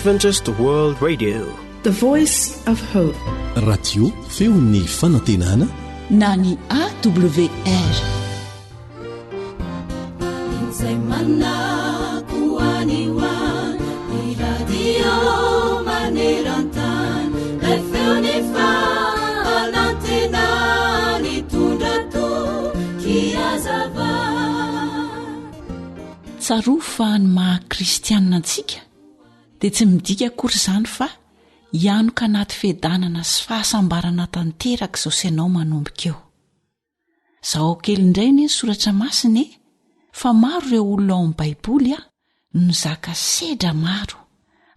Adventist World Radio. The Voice of Hope. Radio feon'ny fanantenana na ny AWR. Izay manako any ho any, ny radio maneran-tany, ilay feon'ny fanantenana nitondra toky hazava. Tsarovy fa ny maha kristianina antsika dia tsy midika akory izany fa hianoka anaty fiadanana sy fahasambarana tanteraka izao sy ianao manomboka eo. Zahao kely indray anie ny soratra masina e, fa maro ireo olona ao amin'ny Baiboly no nizaka sedra maro,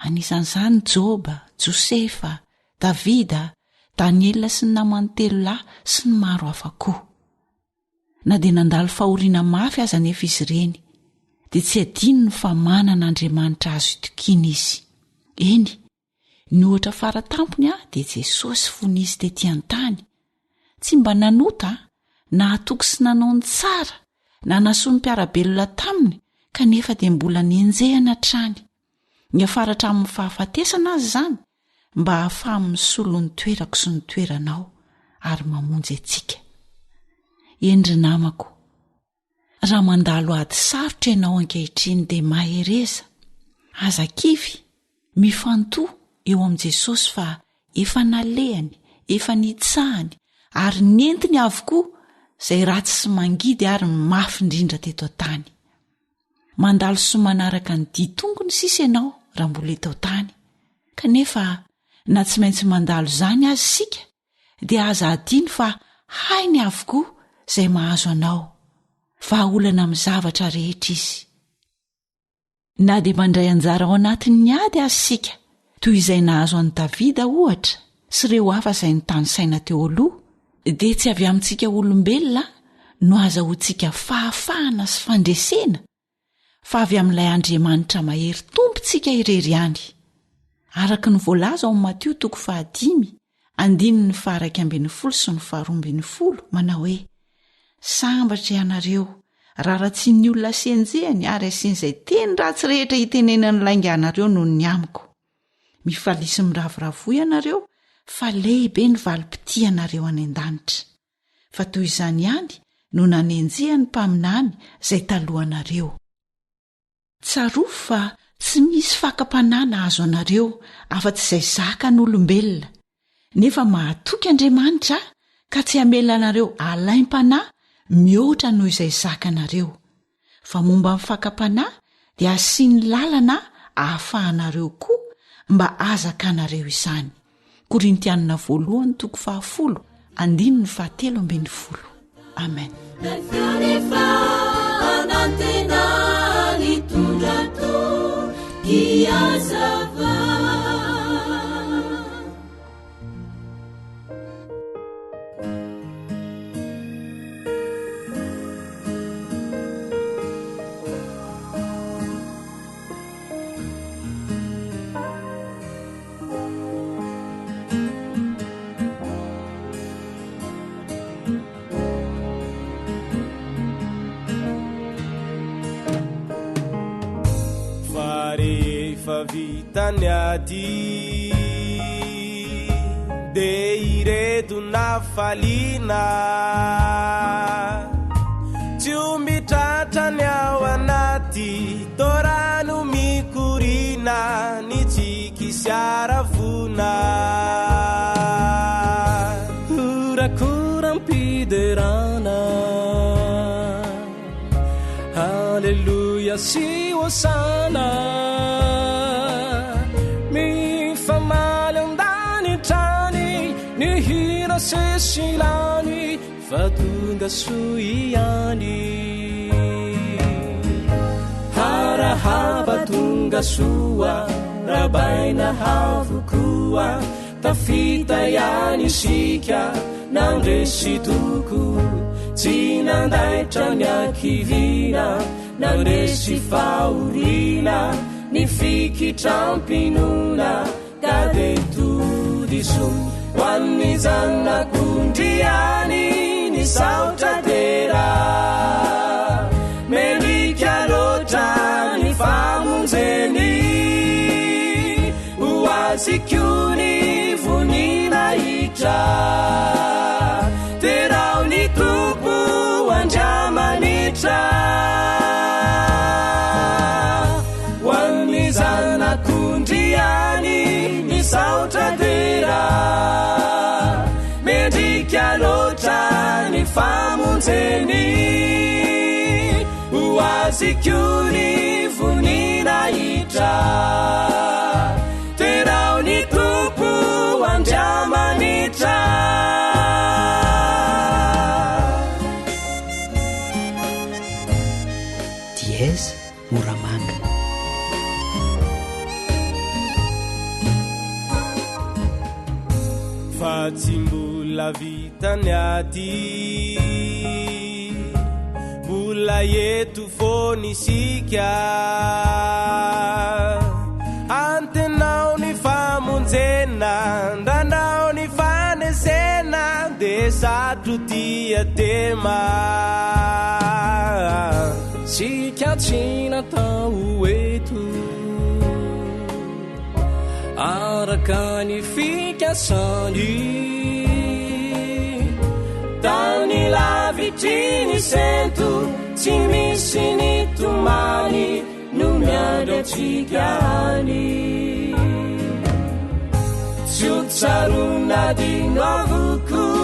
anisan'izany Joba, Josefa, Davida, Daniela sy ny namany telo lahy sy ny maro hafa koa. Na dia nandalo fahoriana mafy aza anefa izy ireny, dia tsy adinony fa manana Andriamanitra azo itokiana izy. Eny, ny ohatra fara tampony dia Jesosy fony izy tetỳ an-tany. Tsy mba nanota, nahatoky sy nanao ny tsara, nanasoa ny mpiara-belona taminy, kanefa dia mbola nenjehina hatrany. Niafara hatramin'ny fahafatesana aza izany, mba hahafahany misolo ny toerako sy ny toeranao ary mamonjy antsika. Eny ry namako, raha mandalo ady sarotra ianao ankehitriny dia mahereza, aza kivy, mifantoha eo amin'i Jesosy fa efa nalehany, efa nitsahany ary nentiny avokoa izay ratsy sy mangidy ary ny mafy indrindra teto an-tany. Mandalo sy manaraka ny dian-tongony sisa ianao raha mbola eto an-tany. Kanefa na tsy maintsy mandalo izany aza isika dia aza adino fa hainy avokoa izay mahazo anao. Vahaolana amin'ny zavatra rehetra izy. Na dia mandray anjara ao anatin'ny ady aza isika, toy izay nahazo an'i Davida ohatra sy ireo hafa izay notanisaina teo aloha, dia tsy avy amintsika olombelona no azahoantsika fahafahana sy fandresena fa avy amin'ilay Andriamanitra mahery Tompontsika irery ihany. Araka ny voalaza ao amin'ny Matio toko fahadimy, andininy faha-11 sy ny faha-12, manao hoe, Sambatra ianareo, raha ratsian'ny olona sy enjehiny ary asian'izay teny ratsy rehetra itenenany lainga anareo noho ny amiko. Mifalia sy miravoravoa ianareo fa lehibe ny valim-pitia anareo any an-danitra. Fa toy izany ihany no nanenjehan'ny mpaminany izay talohanareo. Tsarovy fa tsy misy fakam-panahy nahazo anareo afa-tsy izay zakan'olombelona, nefa mahatoky Andriamanitra ka tsy hamela anareo halaim-panahy mihoatra noho izay zakanareo. Fa momba ny fakam-panahy dia asiany lalana ahafahanareo koa mba hazakanareo izany. Korintianina voalohany toko fahafolo andininy fahatelo ambin'ny folo. Amen. Fa rehefa vita ny ady de ireto nafaliana tsy omby tratra ny ao anaty toa rano mikoriana ny tsiky sy haravoana. Horakoram-piderana, Haleloia sy Hosana. Mifamaly an-danitra any ny hira sesilany Fa tonga soa ihany. Arahaba tonga soa, rabaina avokoa, tafita ihany isika, nandresy tokoa, tsy nandaitra ny hakiviana, nandresy fahoriana, ny fikitram-pinoana. Ka dia tody soa ho an'ny zanak'ondry ihany ny saotra dera. Mendrika loatra ny famonjeny. Mendrika loatra ny famonjeny Ho azy koa ny voninahitra Derao ny Tompo Andriamanitra Dièse Moramanga. Fa tsy mbola vita ny ady Mbola eto foana isika Antenao ny famonjena Andrandrao ny fandresena Dia satro tia tema Tsika tsy natao ho eto Araka ny fikasany Tany lavitry ny sento Tsy misy ny tomany No miandry antsika any Tsy ho tsaroana adino avokoa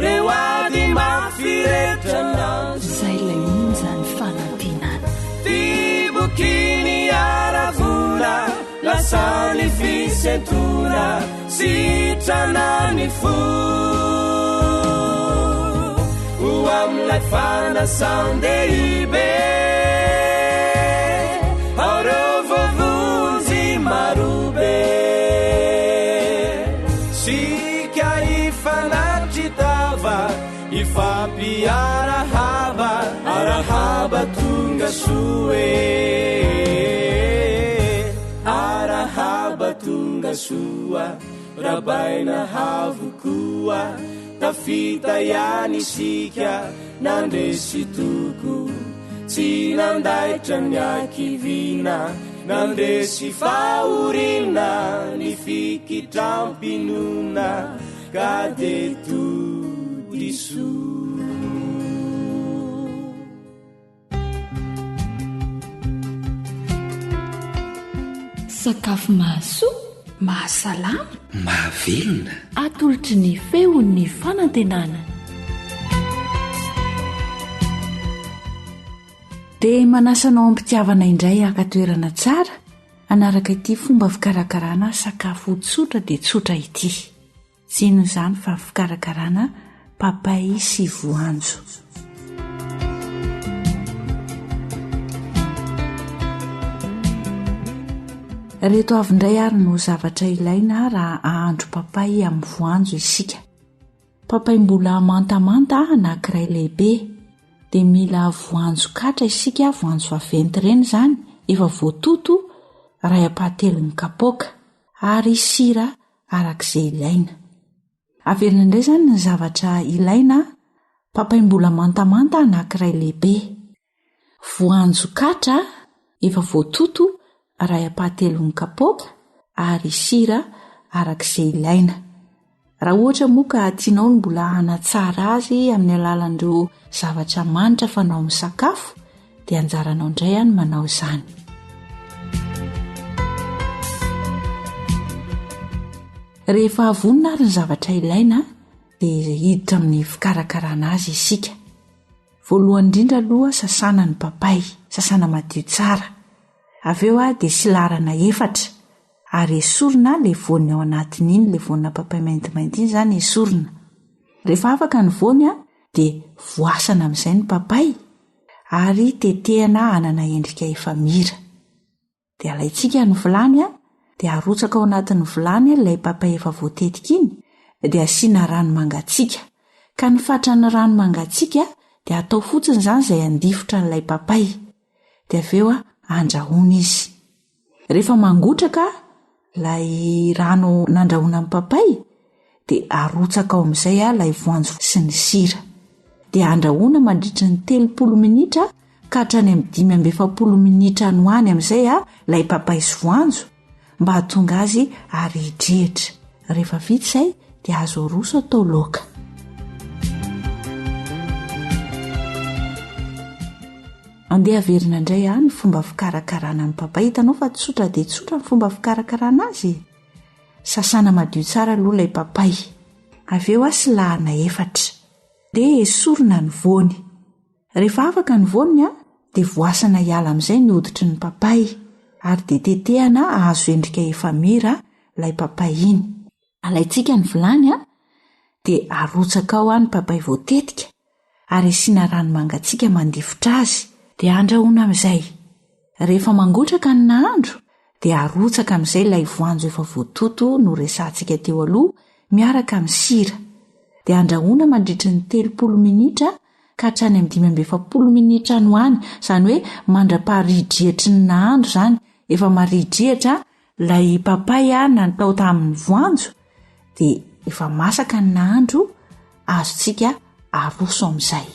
Reo ady mafy rehetra nanjo Izay ilay onjan'ny fanantenana. Diboky ny haravoana Lasa ny fisentoana Sitrana ny fo Ho amin'ilay fanasan-dehibe Ao ireo voavonjy marobe Sika hifanatri-tava Hifampiarahaba Arahaba tonga soa e Arahaba tonga soa Rabaina havokoa Tafita ihany isika Nandresy toko Tsy nandaitra ny hakiviana Nandresy fahoriana Ny fikitram-pinoana Ka dia tody soa. Sakafo mahasoa, mahasalama, mahavelona. Atolotry ny feon'ny fanantenana. Dia manasa anao am-pitiavana indray haka toerana tsara hanaraka ity fomba fikarakarana sakafo tsotra dia tsotra ity. Tsy inona izany fa fikarakarana papay sy voanjo. Ireto avy indray ary no zavatra ilaina raha ahandro papay amin'ny voanjo isika. Papay mbola mantamanta anankiray lehibe dia mila voanjo katra isika, voanjo vaventy ireny izany, efa voatoto iray ampahatelon'ny kapoaka ary sira araka izay ilaina. Averina indray izany ny zavatra ilaina, papay mbola mantamanta anankiray lehibe, voanjo katra efa voatoto iray ampahatelon'ny kapoaka ary sira araka izay ilaina. Raha ohatra moa ka tianao ny mbola hanatsara azy amin'ny alalan'ireo zavatra manitra fanao amin'ny sakafo dia anjaranao indray any manao izany. Rehefa vonona ary ny zavatra ilaina dia hiditra amin'ny fikarakarana azy isika. Voalohany indrindra aloha sasana ny papay, sasana madio tsara. Avy eo dia silarana efatra ary esorina ilay voany ao anatiny iny, ilay voana papay maintimainty iny izany esorina. Rehefa afaka ny voany dia voasana amin'izay ny papay ary tetehana hanana endrika efamira. Dia alaintsika ny vilany dia arotsaka ao anatin'ny vilany ilay papay efa voatetika iny dia asiana rano mangatsiaka. Ka ny fatran'ny rano mangatsiaka dia atao fotsiny izany izay handifotra an'ilay papay. Dia avy eo andrahoina izy. Rehefa mangotraka ilay rano nandrahoina ny papay dia arotsaka ao amin'izay ilay voanjo sy ny sira. Dia andrahoina mandritra ny 30 minitra ka hatrany amin'ny 45 minitra any ho any amin'izay ilay papay sy voanjo mba hahatonga azy harihidrihitra. Rehefa vita izay dia azo aroso atao laoka. Andeha averina indray aho ny fomba fikarakarana ny papay. Hitanao fa tsotra dia tsotra ny fomba fikarakarana azy e. Sasana madio tsara aloha ilay papay. Avy eo silahana efatra. Dia esorina ny voany. Rehefa afaka ny voany dia voasana hiala amin'izay ny hoditry ny papay ary dia tetehana hahazo endrika efamira ilay papay iny. Alaintsika ny vilany dia arotsaka ao ny papay voatetika ary asiana rano mangatsiaka mandifotra azy dia andrahoina amin'izay. Rehefa mangotraka ny nahandro dia arotsaka amin'izay ilay voanjo efa voatoto noresahantsika teo aloha miaraka amin'ny sira. Dia andrahoina mandritry ny 30 minitra ka hatrany amin'ny 45 minitra any ho any, izany hoe mandra-paharidrihatry ny nahandro izany, efa maridrihatra ilay papay natao tamin'ny voanjo dia efa masaka ny nahandro azontsika aroso amin'izay.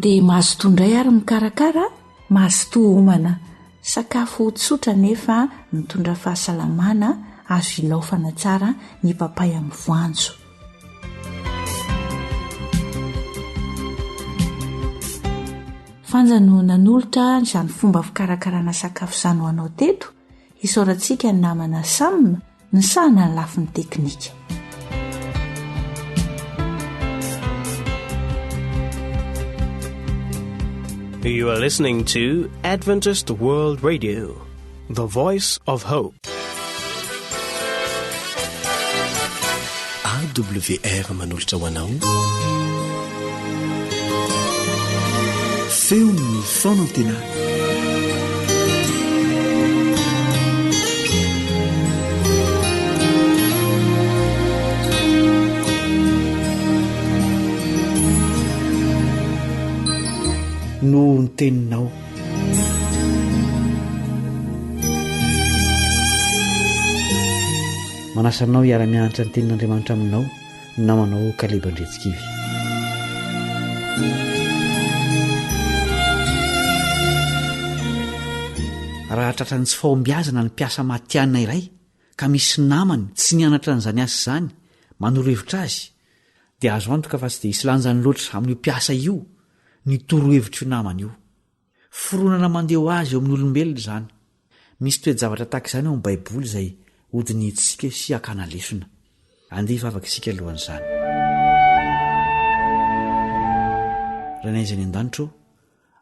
Dia mazotoa indray ary mikarakara, mazotoa homana. Sakafo tsotra nefa mitondra fahasalamana azo ilaofana tsara ny papay amin'ny voanjo. Fanja no nanolotra izany fomba fikarakarana sakafo izany ho anao teto, isaorantsika ny namana Sam nisahana ny lafiny teknika. You are listening to Adventist World Radio, the voice of hope. AWR manolotra ho anao feon'ny fanantenana. Noho ny teninao. Manasa anao hiara-mianatra ny tenin'Andriamanitra aminao ny namanao Kaleba Andriantsikivy. Raha tratran'ny tsy fahombiazana ny mpiasa matihanina iray ka misy namany tsy nianatra an'izany asa izany manoro hevitra azy dia azo antoka fa tsy dia hisy lanjany loatra amin'io mpiasa io ny torohevitr'io namany io. Fironana mandeha ho azy eo amin'ny olombelona izany. Misy toe-javatra tahaka izany ao amin'ny Baiboly izay hodinihintsika sy hakana lesona. Andeha hivavaka isika alohan'izany. Rainay izay any an-danitra ô,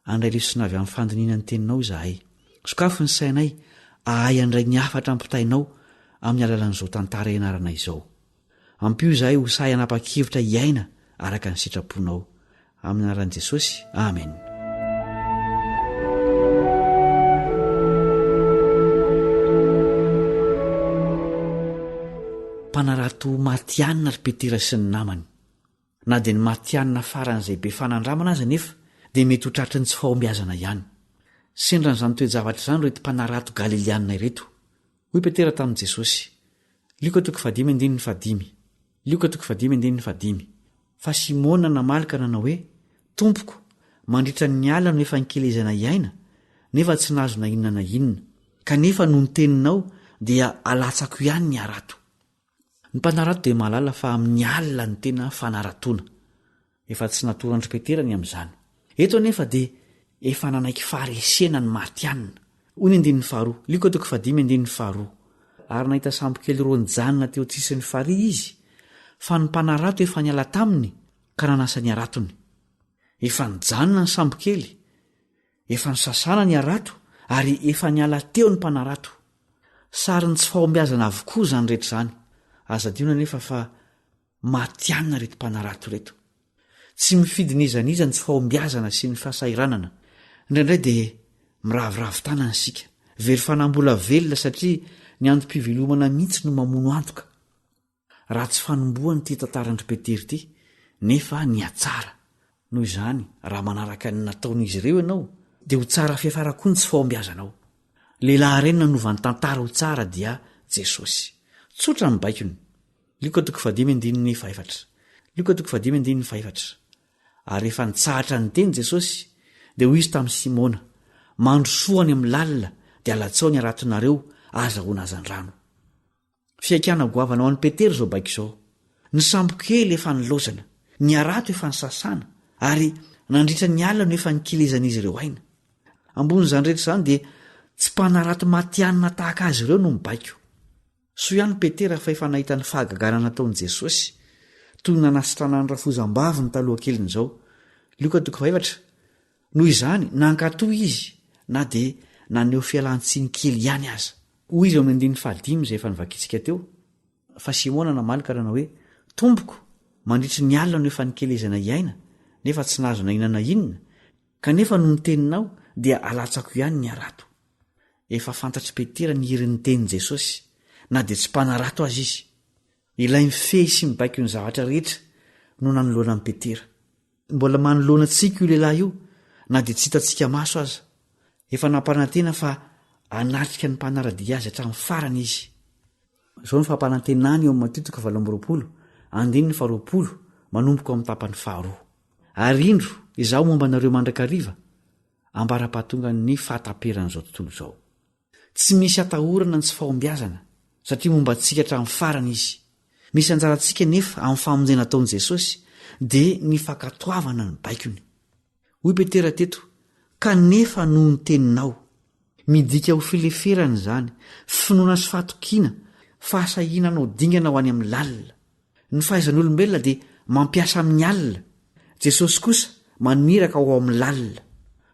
handray lesona avy amin'ny fandinihana ny Teninao izahay. Sokafy ny sainay hahay handray ny hafatra ampitainao amin'ny alalan'izao tantara ianarana izao. Ampio izahay ho sahy hanapa-kevitra hiaina araka ny sitraponao. Amin'ny anaran'i Jesosy, amena. Mpanarato matihanina ry Petera sy ny namany. Na dia ny matihanina faran'izay be fanandramana aza anefa dia mety ho tratry ny tsy fahombiazana ihany. Sendra an'izany toe-javatra izany ireto mpanarato galilianina ireto. Hoy Petera tamin'i Jesosy, Lioka toko fahadimy andininy fahadimy, Lioka toko fahadimy andininy fahadimy, Fa Simona namaly ka nanao hoe, Tompoko, mandritra ny alina no efa nikelezana hiaina, nefa tsy nahazo na inona na inona. Kanefa noho ny teninao dia alatsako ihany ny harato. Ny mpanarato dia mahalala fa amin'ny alina no tena fanaratoana. Efa tsy natoran-dry Petera ny amin'izany. Eto anefa dia efa nanaiky faharesena ny matihanina. Hoy ny andininy faharoa, Lioka toko fahadimy andininy faharoa, Ary nahita sambokely roa nijanona teo an-tsisin'ny farihy izy, fa ny mpanarato efa niala taminy ka nanasa ny haratony. Efa nijanona ny sambokely, efa nosasana ny harato ary efa niala teo ny mpanarato. Sarin'ny tsy fahombiazana avokoa izany rehetra izany. Aza adino anefa fa matihanina ireto mpanarato ireto. Tsy mifidy n'iza n'iza ny tsy fahombiazana sy ny fahasahiranana. Indraindray dia miraviravy tanana isika, very fanambola velona satria ny antom-pivelomana mihitsy no mamono antoka. Ratsy fanombohana ity tantaran-dry Petera ity, nefa nihatsara. Noho izany, raha manaraka ny nataon'izy ireo ianao, dia ho tsara fiafara koa ny tsy fahombiazanao. Lehilahy iray nanova ny tantara ho tsara dia Jesosy. Tsotra ny baikony. Lioka toko fahadimy andininy fahefatra. Lioka toko fahadimy andininy fahefatra. Ary rehefa nitsahatra niteny Jesosy, dia hoy Izy tamin'i Simona, Mandrosoa any amin'ny lalina, dia alatsao ny haratonareo ahazahoana hazandrano. Fihaikana goavana ho an'i Petera izao baiko izao. Ny sambokely efa nilaozana, ny harato efa nisasana, ary nandritra ny alina no efa nikelezan'izy ireo aina. Ambonin'izany rehetra izany dia. Tsy mpanarato matihanina tahaka azy ireo no mibaiko. Soa ihany Petera fa efa nahita ny fahagagana nataon'i Jesosy, toy ny nanasitranany rafozam-baviny taloha kelin'izao. Lioka toko fahefatra, Noho izany, nankatò izy na dia naneho fialan-tsiny kely ihany aza. Hoy izy eo amin'ny andininy fahadimy izay efa novakintsika teo, Fa Simona namaly ka nanao hoe, Tompoko, mandritry ny alina no efa nikelezana hiaina, nefa tsy nahazo na inona na inona, kanefa noho ny teninao dia alatsako ihany ny harato. Efa fantatr'i Petera ny herin'ny tenin'i Jesosy, na dia tsy mpanarato aza izy. Ilay mifehy sy mibaiko ny zavatra rehetra no nanoloana an'i Petera. Mbola manoloana antsika io lehilahy io, na dia tsy hitantsika maso aza. Efa nampanantena fa hanatrika ny mpanara-dia azy hatramin'ny farany izy. Izao no fampanantenany eo amin'ny Matio toko 28, andininy faharoapolo, manomboka ao amin'ny tapany faharoa. Ary indro, izaho momba anareo mandrakariva, ambara-pahatongan'ny fahataperan'izao tontolo izao. Tsy misy atahorana ny tsy fahombiazana, satria momba antsika hatramin'ny farany Izy. Misy anjarantsika anefa amin'ny famonjena ataon'i Jesosy, dia ny fankatoavana ny baikony. Hoy Petera teto, Kanefa noho ny teninao. Midika ho fileferana izany, finoana sy fahatokiana, fahasahiana hanao dingana ho any amin'ny lalina. Ny fahaizan'olombelona dia mampiasa amin'ny alina, Jesosy kosa maniraka ho ao amin'ny lalina.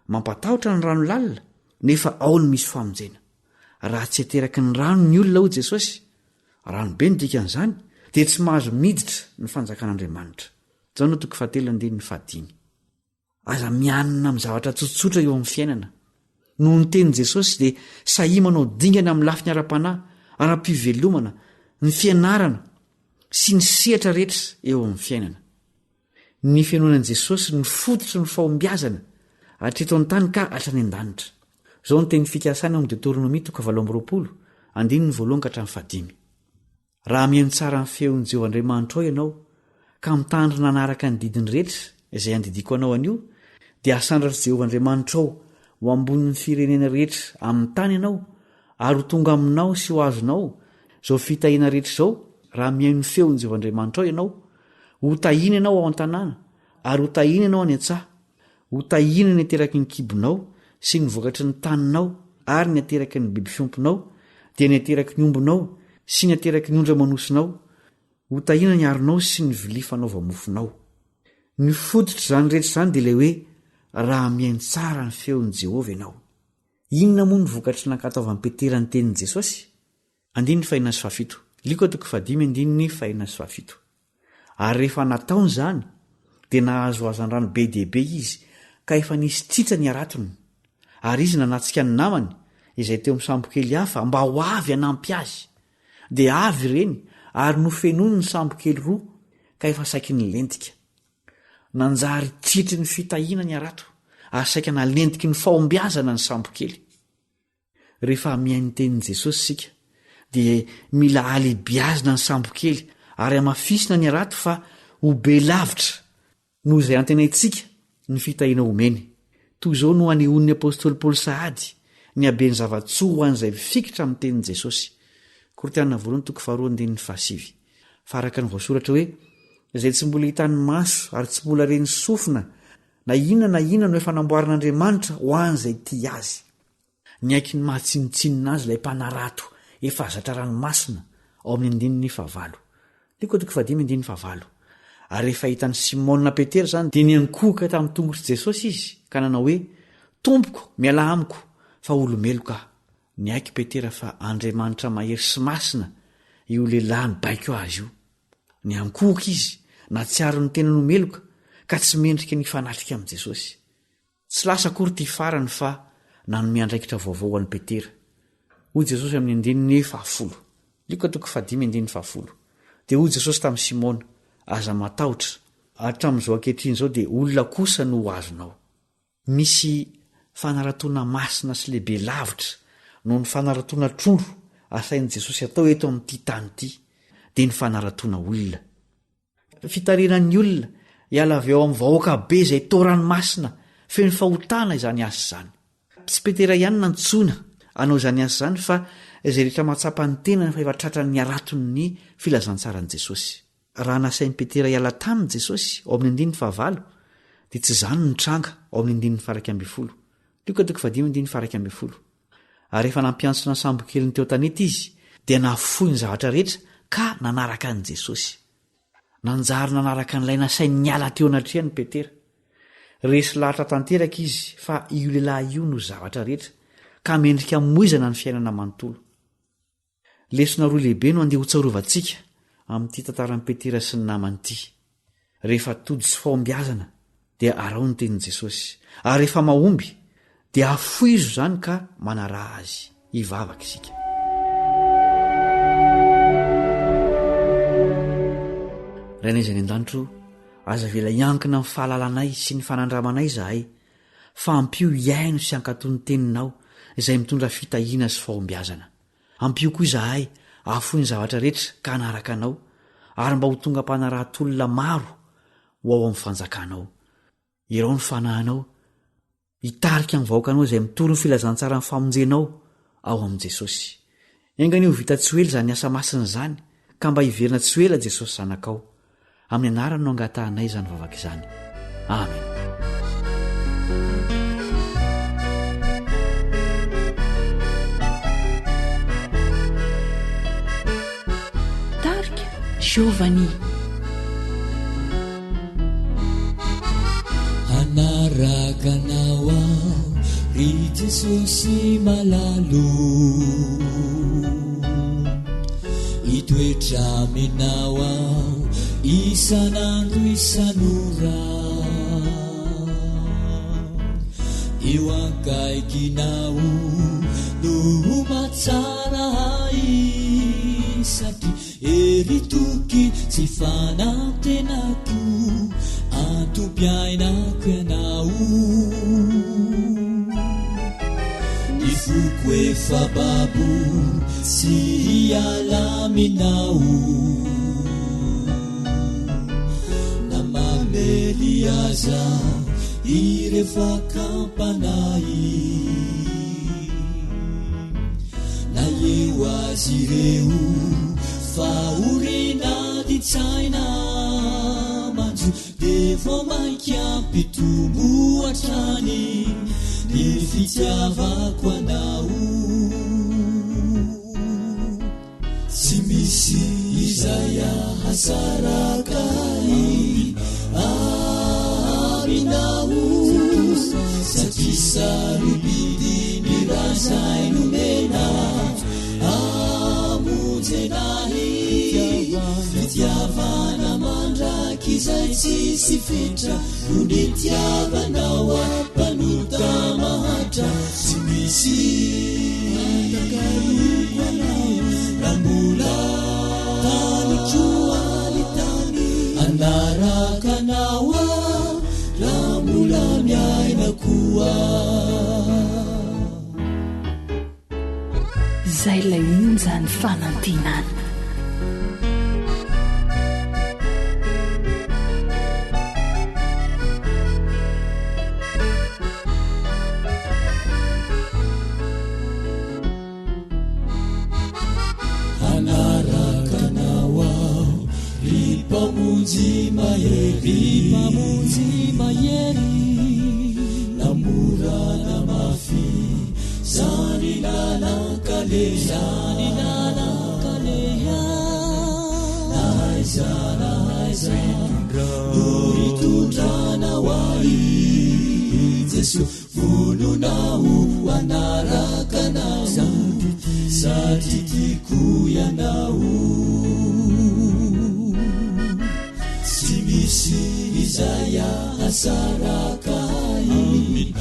Mampatahotra ny rano lalina, nefa ao no misy famonjena. Raha tsy ateraky ny rano ny olona, hoy Jesosy, rano be no dikan'izany, dia tsy mahazo miditra ny fanjakan'Andriamanitra. Jaona toko fahatelo andininy fahadimy. Aza mianina amin'ny zavatra tsotsotra eo amin'ny fiainana. Noho ny tenin'i Jesosy dia sahia manao dingana amin'ny lafiny ara-panahy, ara-pivelomana, ny fianarana sy ny sehatra rehetra eo amin'ny fiainana. Ny finoana an'i Jesosy no fototry ny fahombiazana hatreto an-tany ka hatrany an-danitra. Izao no teny fikasana ao amin'ny Deoteronomia toko 28, andininy voalohany ka hatramin'ny fahadimy. Raha mihaino tsara ny feon'i Jehovah Andriamanitrao ianao, ka mitandrina hanaraka ny didiny rehetra izay andidiako anao anio, dia hasandratr'i Jehovah Andriamanitrao ho ambonin'ny firenena rehetra amin'ny tany ianao, ary ho tonga aminao sy ho azonao izao fitahiana rehetra izao, raha mihaino ny feon'i Jehovah Andriamanitrao ianao. Hotahina ianao ao an-tanàna, ary hotahina ianao any an-tsaha. Hotahina ny ateraky ny kibonao sy ny vokatry ny taninao ary ny ateraky ny biby fiompinao, dia ny ateraky ny ombinao sy ny ateraky ny ondry aman'osinao. Hotahina ny haronao sy ny vilia fanaova-mofonao. Ny fototr'izany rehetra izany dia ilay hoe raha mihaino tsara ny feon'i Jehovah ianao. Inona moa no vokatry ny nankatoavan'i Petera ny tenin'i Jesosy? Andininy fahenina sy fahafito. Lioka toko fahadimy andininy fahenina sy fahafito. Ary rehefa nataony izany, dia nahazo hazandrano be dia be izy, ka efa nisy tritra ny haratony. Ary izy nanatsika ny namany, izay teo amin'ny sambokely hafa, mba ho avy hanampy azy. Dia avy ireny, ary nofenoiny ny sambokely roa, ka efa saiky nilentika. Nanjary tritry ny fitahiana ny harato, ary saika nalentiky ny fahombiazana ny sambokely. Rehefa mihaino ny tenin'i Jesosy isika, dia mila alehibiazina ny sambokely ary hamafisina ny harato fa ho be lavitra noho izay antenaintsika ny fitahiana omeny. Toy izao no anehoan'ny apostoly Paoly sahady ny haben'ny zava-tsoa ho an'izay mifikitra amin'ny tenin'i Jesosy. Korintiana voalohany toko faharoa andininy fahasivy. Fa araka ny voasoratra hoe, Izay tsy mbola hitan'ny maso ary tsy mbola ren'ny sofina na inona na inona no efa namboarin'Andriamanitra ho an'izay tia azy. Niaiky ny maha tsinontsinona azy ilay mpanarato efa zatra ranomasina ao amin'ny andininy fahavalo. Lioka toko fahadimy andininy fahavalo. Ary rehefa hitan'i Simona Petera izany dia niankohoka tamin'ny tongotr'i Jesosy izy ka nanao hoe, Tompoko, mialà amiko, fa olo-meloka aho. Niaiky Petera fa Andriamanitra mahery sy masina io lehilahy nibaiko azy io. Niankohoka izy, nahatsiaro ny tenany ho meloka, ka tsy mendrika ny hifanatrika amin'i Jesosy. Tsy lasa akory ity farany fa nanome andraikitra vaovao ho an'i Petera. Hoy Jesosy amin'ny andininy fahafolo. Lioka toko fahadimy andininy fahafolo. Dia hoy Jesosy tamin'i Simona, Aza matahotra, hatramin'izao ankehitriny izao dia olona kosa no ho azonao. Misy fanaratoana masina sy lehibe lavitra noho ny fanaratoana trondro asain'i Jesosy atao eto amin'ity tany ity, dia ny fanaratoana olona. Fitarihana ny olona hiala avy ao amin'ny vahoaka be izay toa ranomasina feno fahotana izany asa izany. Tsy Petera ihany nantsoina hanao izany asa izany fa izay rehetra mahatsapa ny tenany fa efa tratran'ny haraton'ny filazantsaran'i Jesosy. Raha nasain'i Petera hiala taminy Jesosy ao amin'ny andininy fahavalo dia tsy izany no nitranga ao amin'ny andininy faha-11. Lioka toko fahadimy andininy faha-11. Ary rehefa nampiantsona ny sambokeliny teo an-tanety izy, dia nafoy ny zavatra rehetra ka nanaraka an'i Jesosy. Nanjary nanaraka an'ilay nasainy niala teo anatrehany Petera. Resy lahatra tanteraka izy fa io lehilahy io no zavatra rehetra, ka mendrika hamoizana ny fiainana manontolo. Lesona roa lehibe no andeha hotsarovantsika amin'ity tantaran'i Petera sy ny namany ity. Rehefa tojo tsy fahombiazana dia araho ny tenin'i Jesosy, ary rehefa mahomby dia afoizo izany ka manaraha Azy. Hivavaka isika. Rainay izay any an-danitra o, aza avela hiankina amin'ny fahalalanay sy ny fanandramanay izahay, fa ampio hihaino sy hankatò ny Teninao izay mitondra fitahiana sy fahombiazana. Ampio koa izahay hahafoy ny zavatra rehetra ka hanaraka Anao, ary mba ho tonga mpanaraha-tolona maro ho ao amin'ny fanjakanao. Irao ny Fanahinao hitarika ny vahoakanao izay mitory ny filazantsaran'ny famonjenao ao amin'i Jesosy. Enga anie ho vita tsy ho ela izany asa masina izany ka mba hiverina tsy ho ela Jesosy Zanakao. Amin'ny anarany no angatahanay izany vavaka izany. Amena. Tarika Giovanni. Hanaraka anao aho ry Jesosy malalo Hitoetra aminao aho isan'andro isan'ora Eo akaikinao no mahatsara ahy satria Hery toky sy fanantenako Antom-piainako ianao Ny foko efa babo tsy hiala aminao Na mamely aza ireo fakam-panahy Na eo azy ireo fahoriana adin-tsaina manjo dia vao mainka hampitombo hatrany ny fitiavako anao. Tsy misy izay ahasaraka ahy aminao Satria sarobidy ny rà izay nomena Hamonjena ahy Fitiavana mandrakizay tsisy fetra No nitiavanao ahy mpanota mahantra Tsy misy atakaloko anao raha mbola tany koa ny tany Hanaraka anao aho raha mbola miaina koa. Izay ilay onjan'ny fanantenana. Hanaraka anao aho ry Mpamonjy mahery Mpamonjy mahery Na mora na mafy zany lalan-kaleha Zany lalan-kaleha Na aiza na aiza no hitondranao ahy Jesoa Vonona aho hanaraka anao satria tiako ianao. Tsy misy izay ahasaraka ahy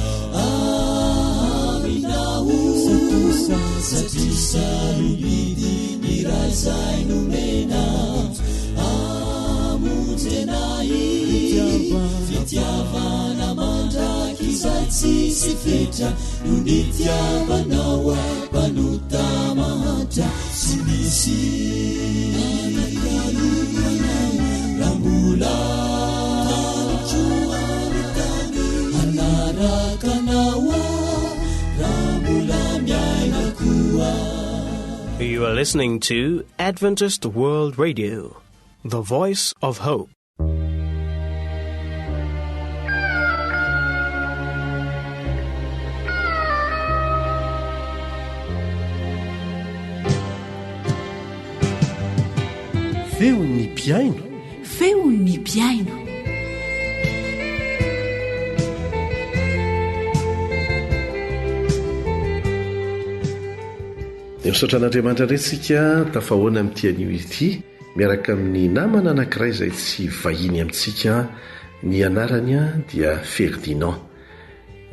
aminao satria sarobidy ny ra izay nomena hamonjena ahy. Fitiavana mandrakizay tsisy fetra no nitiavanao ahy mpanota mahantra tsy misy anakaloko anao raha mbola hanaraka anao aho raha mbola miaina koa. You are listening to Adventist World Radio, the voice of hope. Feon'ny mpihaino. Feon'ny mpihaino. Dia misaotra an'Andriamanitra indray tsika tafahoana amin'ity anio ity miaraka amin'ny namana anankiray izay tsy vahiny amintsika. Ny anarany dia Ferdinand.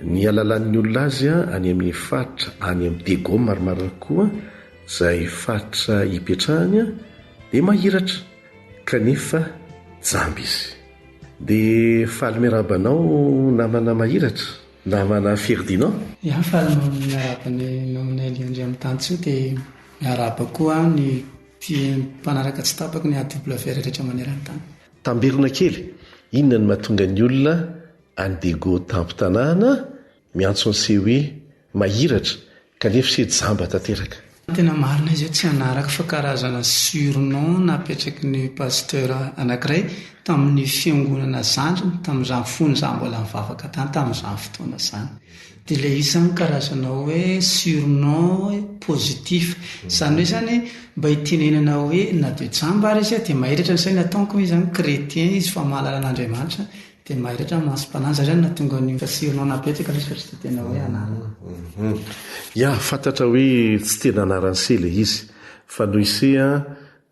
Ny halalan'ny olona azy any amin'ny faritra any amin'ny Diego marimarina kokoa izay faritra ipetrahany dia mahiratra kanefa jamba izy. Dia faly miarahaba anao namana mahiratra, namana Ferdinand. Ya, faly miarahaba ny namana Elia Andriamitansoa dia miarahaba koa ny mpanaraka tsy tapaka ny AWR rehetra maneran-tany. Tamberina kely, inona no mahatonga ny olona any Diego tampon-tanàna miantso an'i se hoe mahiratra kanefa se jamba tanteraka? Ny tena marina izy io tsy anarako fa karazana surnom napetraky ny pasteur anakiray tamin'ny fiangonana zandriny tamin'izany fony za mbola nivavaka tany tamin'izany fotoana izany. Dia ilay izy izany karazana hoe surnom positif. Izany hoe izany mba hitenenana hoe na dia jamba ary izy dia mahiratra ny sainy ataoko hoe izany chrétien izy fa mahalala an'Andriamanitra Dia mahiratra ny masom-panahy, izay izany no nahatonga an'io surnom napetraka ilay izy fa tsy dia tena hoe anarana. Ya, fantatra hoe tsy tena anaran'i se ilay izy, fa noho i se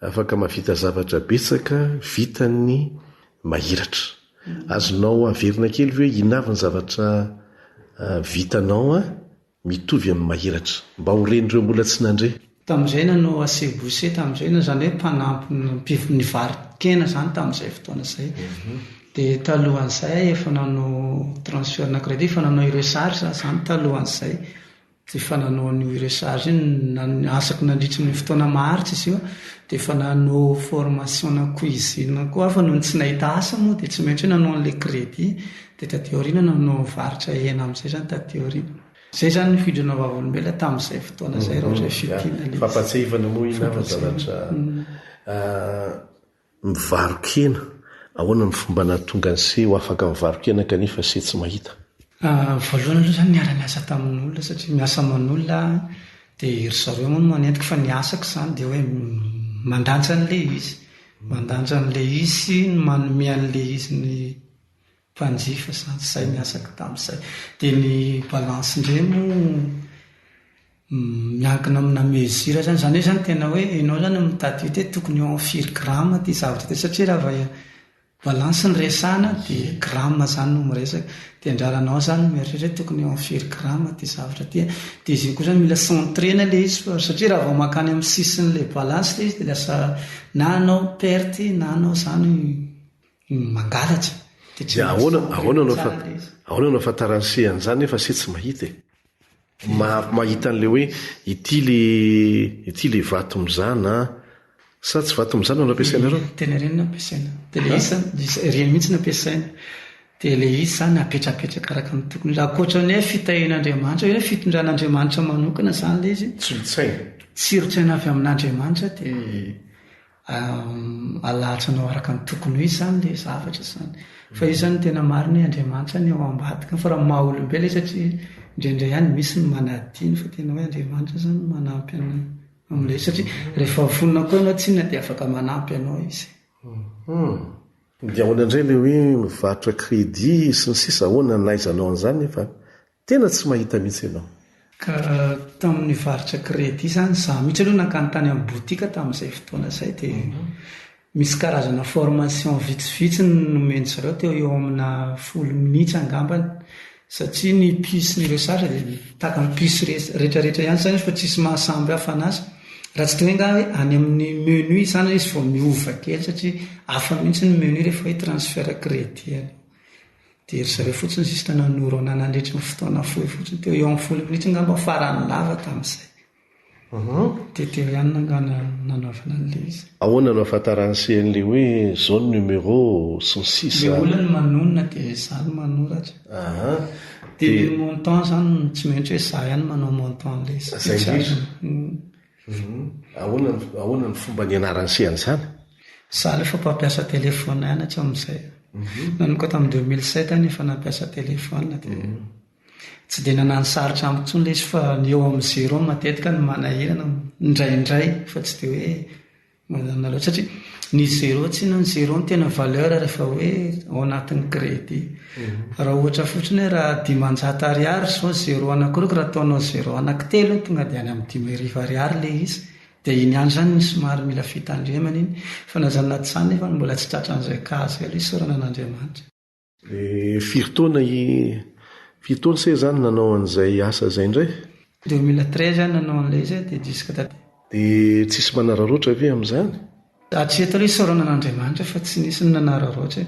afaka mahavita zavatra betsaka vitan'ny mahiratra. Azonao averina kely ve hoe inona avy ny zavatra vitanao Mitovy amin'ny mahiratra. Mba ho ren'ireo mbola tsy nandre. Tamin'izay nanao acebousse tamin'izay na izany hoe mpanampy mpiv-nivaro-kena izany tamin'izay fotoana izay. Dia talohan'izay aho efa nanao transfert-na crédit, efa nanao ireo sary za izany talohan'izay. Dia efa nanao an'io ireo sary io, na- asako nandritry ny fotoana maharitra izy io. Dia efa nanao formation-na cuisine koa aho fa nony tsy nahita asa moa dia tsy maintsy hoe nanao an'ilay crédit. Dia taty aoriana nanao varotra hena amin'izay izany taty aoriana. Izay izany ny fidinana vavolombelona tamin'izay fotoana izay raha ohatra hoe fidiana ilay izy. Fampahatsiahivana moa iny hafa zavatra mivaro-kena. Ahoana ny fomba nahatonga an'i Se ho afaka mivaro-kena kanefa Se tsy mahita? Voalohany aloha izany niara-niasa tamin'olona satria miasa aman'olona aho dia ry zareo moa no manenjika fa ny asako izany dia hoe mandanja an'ilay izy. Mandanja an'ilay izy sy ny manome an'ilay izy ny mpanjifa zany, zay ny asako tamin'izay. Dia ny balance indray moa miankina amina mesure zany, zany hoe zany tena hoe ianao zany mitady hita hoe tokony eo amin'ny firy gramme ity zavatra ity satria raha vao balance no resahana dia gramme zany no miresaka, dia anjaranao zany no mieritreritra hoe tokony eo amin'ny firy gramme ity zavatra ity, dia izy iny koa zany mila centrer-na ilay izy fa satria raha vao mankany amin'ny sisin'ilay balance ilay izy dia lasa na anao perte na anao zany Mangalatra. Dia tsy ahoana ahoana no ahoana no ahafantaran'i se an'izany nefa se tsy mahita e? Mahita an'ilay hoe ity le ity le vato mizana an! Sa tsy vato mizana no ampiasainareo? Tena ireny no ampiasaina. Dia ilay izy ireny mihitsy no ampiasaina. Dia ilay izy izany apetrapetraka araka ny tokony ho izy. Ankoatra ny hoe fitahian'Andriamanitra, hoe fitondran'Andriamanitra manokana izany ilay izy. Tsiron-tsaina. Tsiron-tsaina avy amin'Andriamanitra dia Alahatra anao araka ny tokony ho izy izany ilay zavatra izany. Fa io izany tena marina hoe Andriamanitra ny ao ambadika fa raha maha olombelona izy satria indraindray ihany misy ny manadino fa tena hoe Andriamanitra izany no manampy anao amin'ilay izy satria rehefa vonona koa ianao tsinona dia afaka manampy anao izy. Dia ahoana indray ilay hoe mivarotra crédit sy ny sisa ahoana no nahaizanao an'izany nefa Tena tsy mahita mihitsy ianao. Ka tamin'ny varotra crédit izany, izaho mihitsy aloha nankany tany amin'ny boutique tamin'izay fotoana izay dia misy karazana formation vitsivitsy nomen-dry zareo teo eo amina folo minitra angambany satria ny puce ny recharge dia tahaka ny puce rehetrarehetra ihany izany izy fa tsisy maha samby hafa an'azy. Raha tsy dia hoe angaha hoe any amin'ny menu izany izy vao miova kely satria hafa mihitsy ny menu rehefa hoe transfert crédit ianao. Dia ry zareo fotsiny sisa nanoro anà nandritry ny fotoana fohy fotsiny, teo eo amin'ny folo minitra angamba farany lava tamin'izay. Dia teo ihany nangana nanaovana an'ilay izy. Ahoana no ahafantaran'i se an'ilay hoe zao ny numéro sy ny sisa? Ilay olona no manonona dia izaho no manoratra. Aha. Dia ny montant izany tsy maintsy hoe izaho ihany no manao montant an'ilay izy. Izay indrindra. Ahoana ahoana ny fomba nianaran'i se an'izany? Za aloha efa mpampiasa téléphone ihany hatramin'izay. Nanomboka tamin'ny 2007 aho no efa nampiasa téléphone dia tsy dia nanano sarotra amiko intsony ilay izy fa ny eo amin'ny zéro matetika no manahirana indraindray fa tsy dia hoe. Manana loatra satria ny zéro tsinona ny zéro no tena valeur rehefa hoe ao anatin'ny crédit. Raha ohatra fotsiny hoe raha 500 ariary izao zéro anankiroa ka raha ataonao zéro anankitelo iny tonga dia any amin'ny 5000 ariary ilay izy. Dia iny ihany izany no somary mila fitandremana iny. Fa na izany na tsy izany nefa mbola tsy tratran'izay cas izay aloha isaorana an'Andriamanitra. Firy taona i firy taona se zany nanao an'izay asa izay indray? 2013 aho nanao an'ilay izy dia jusque taty. Dia tsisy manararaotra ve amin'izany? Hatreto aloha isaorana an'Andriamanitra fa tsy nisy ny nanararaotra e.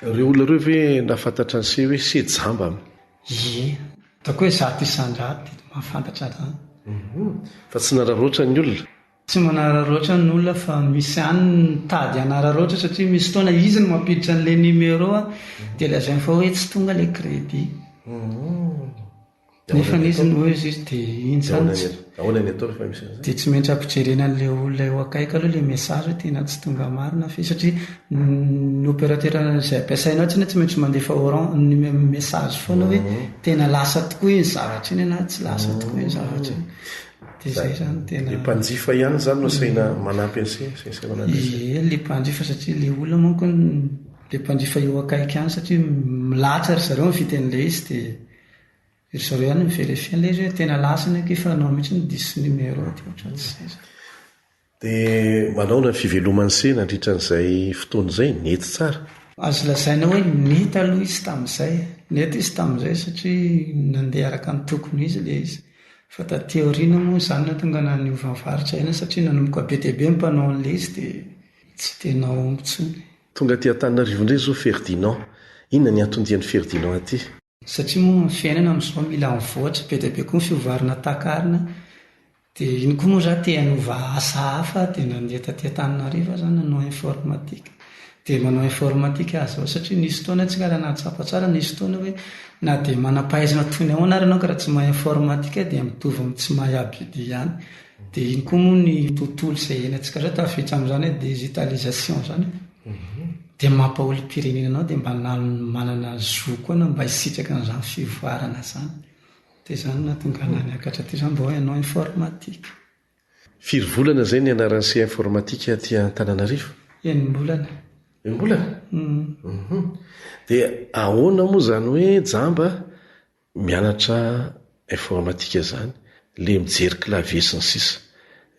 Ireo olona ireo ve nahafantatra an'i se hoe se jamba? Ie. Ataoko hoe 100% dia mahafantatra an'izany. Fa tsy nararaotra ny olona? Tsy manararaotra ny olona fa misy ihany ny mitady hanararaotra satria misy fotoana izy no mampiditra an'ilay numéro dia lazainy fa hoe tsy tonga ilay crédit. Nefa izy no hoe izy dia iny izany tsy. Ahoana ny atao rehefa misy an'izay? Dia tsy maintsy ampijerena an'ilay olona eo akaiky aloha ilay message hoe tena tsy tonga marina ve satria ny opérateur izay ampiasainao tsinona tsy maintsy mandefa orange message foana hoe tena lasa tokoa iny zavatra iny na tsy lasa tokoa iny zavatra iny. Dia izay izany tena. Ilay mpanjifa ihany izany no asaina manampy an'se, asaina manampy an'se. Ie, ilay mpanjifa satria ilay olona manko ilay mpanjifa eo akaiky ihany satria milahatra ry zareo mividy an'ilay izy dia ry zareo ihany no mi-verifier an'ilay izy hoe tena lasa anie akia fa anao mihitsy no diso numéro dia ohatran'izay izany. Dia manaona ny fiveloman'i Se nandritra an'izay fotoana izay? Nety tsara? Azo lazaina hoe nety aloha izy tamin'izay. Nety izy tamin'izay satria nandeha araka ny tokony ho izy ilay izy. Fa taty aoriana moa izany nahatonga anà niova ny faritra iainana satria nanomboka be dia be ny mpanao an'ilay izy dia tsy dia nahomby intsony. Tonga aty Antananarivo indray izao Ferdinand. Inona ny anton-dian'i Ferdinand aty? Satria moa ny fiainana amin'izao mila mivoatra, be dia be koa ny fiovarana takarina. Dia iny koa moa za te hanova asa hafa dia nandeha taty Antananarivo aho zany nanao informatique. Dia manao informatique aho zao satria nisy fotoana tsika raha nahatsapa tsara nisy fotoana hoe na dia manam-pahaizana toy ny ahoana ary ianao ka raha tsy mahay informatique dia mitovy amin'ny tsy mahay ABD ihany. Dia iny koa moa ny tontolo izay iainantsika zao tafiditra amin'izany hoe digitalisation izany. Dia maha olom-pirenena anao dia mba manana zo koa ianao mba hisitraka an'izany fivoarana izany. Dia izany no nahatonga anah niakatra aty izany mba hoe hanao informatique. Firy volana izay nianaran'i se informatique aty Antananarivo? Enim-bolana. Enim-bolana? Hum. Dia ahoana moa izany hoe jamba mianatra informatique izany, le mijery clavier sy ny sisa.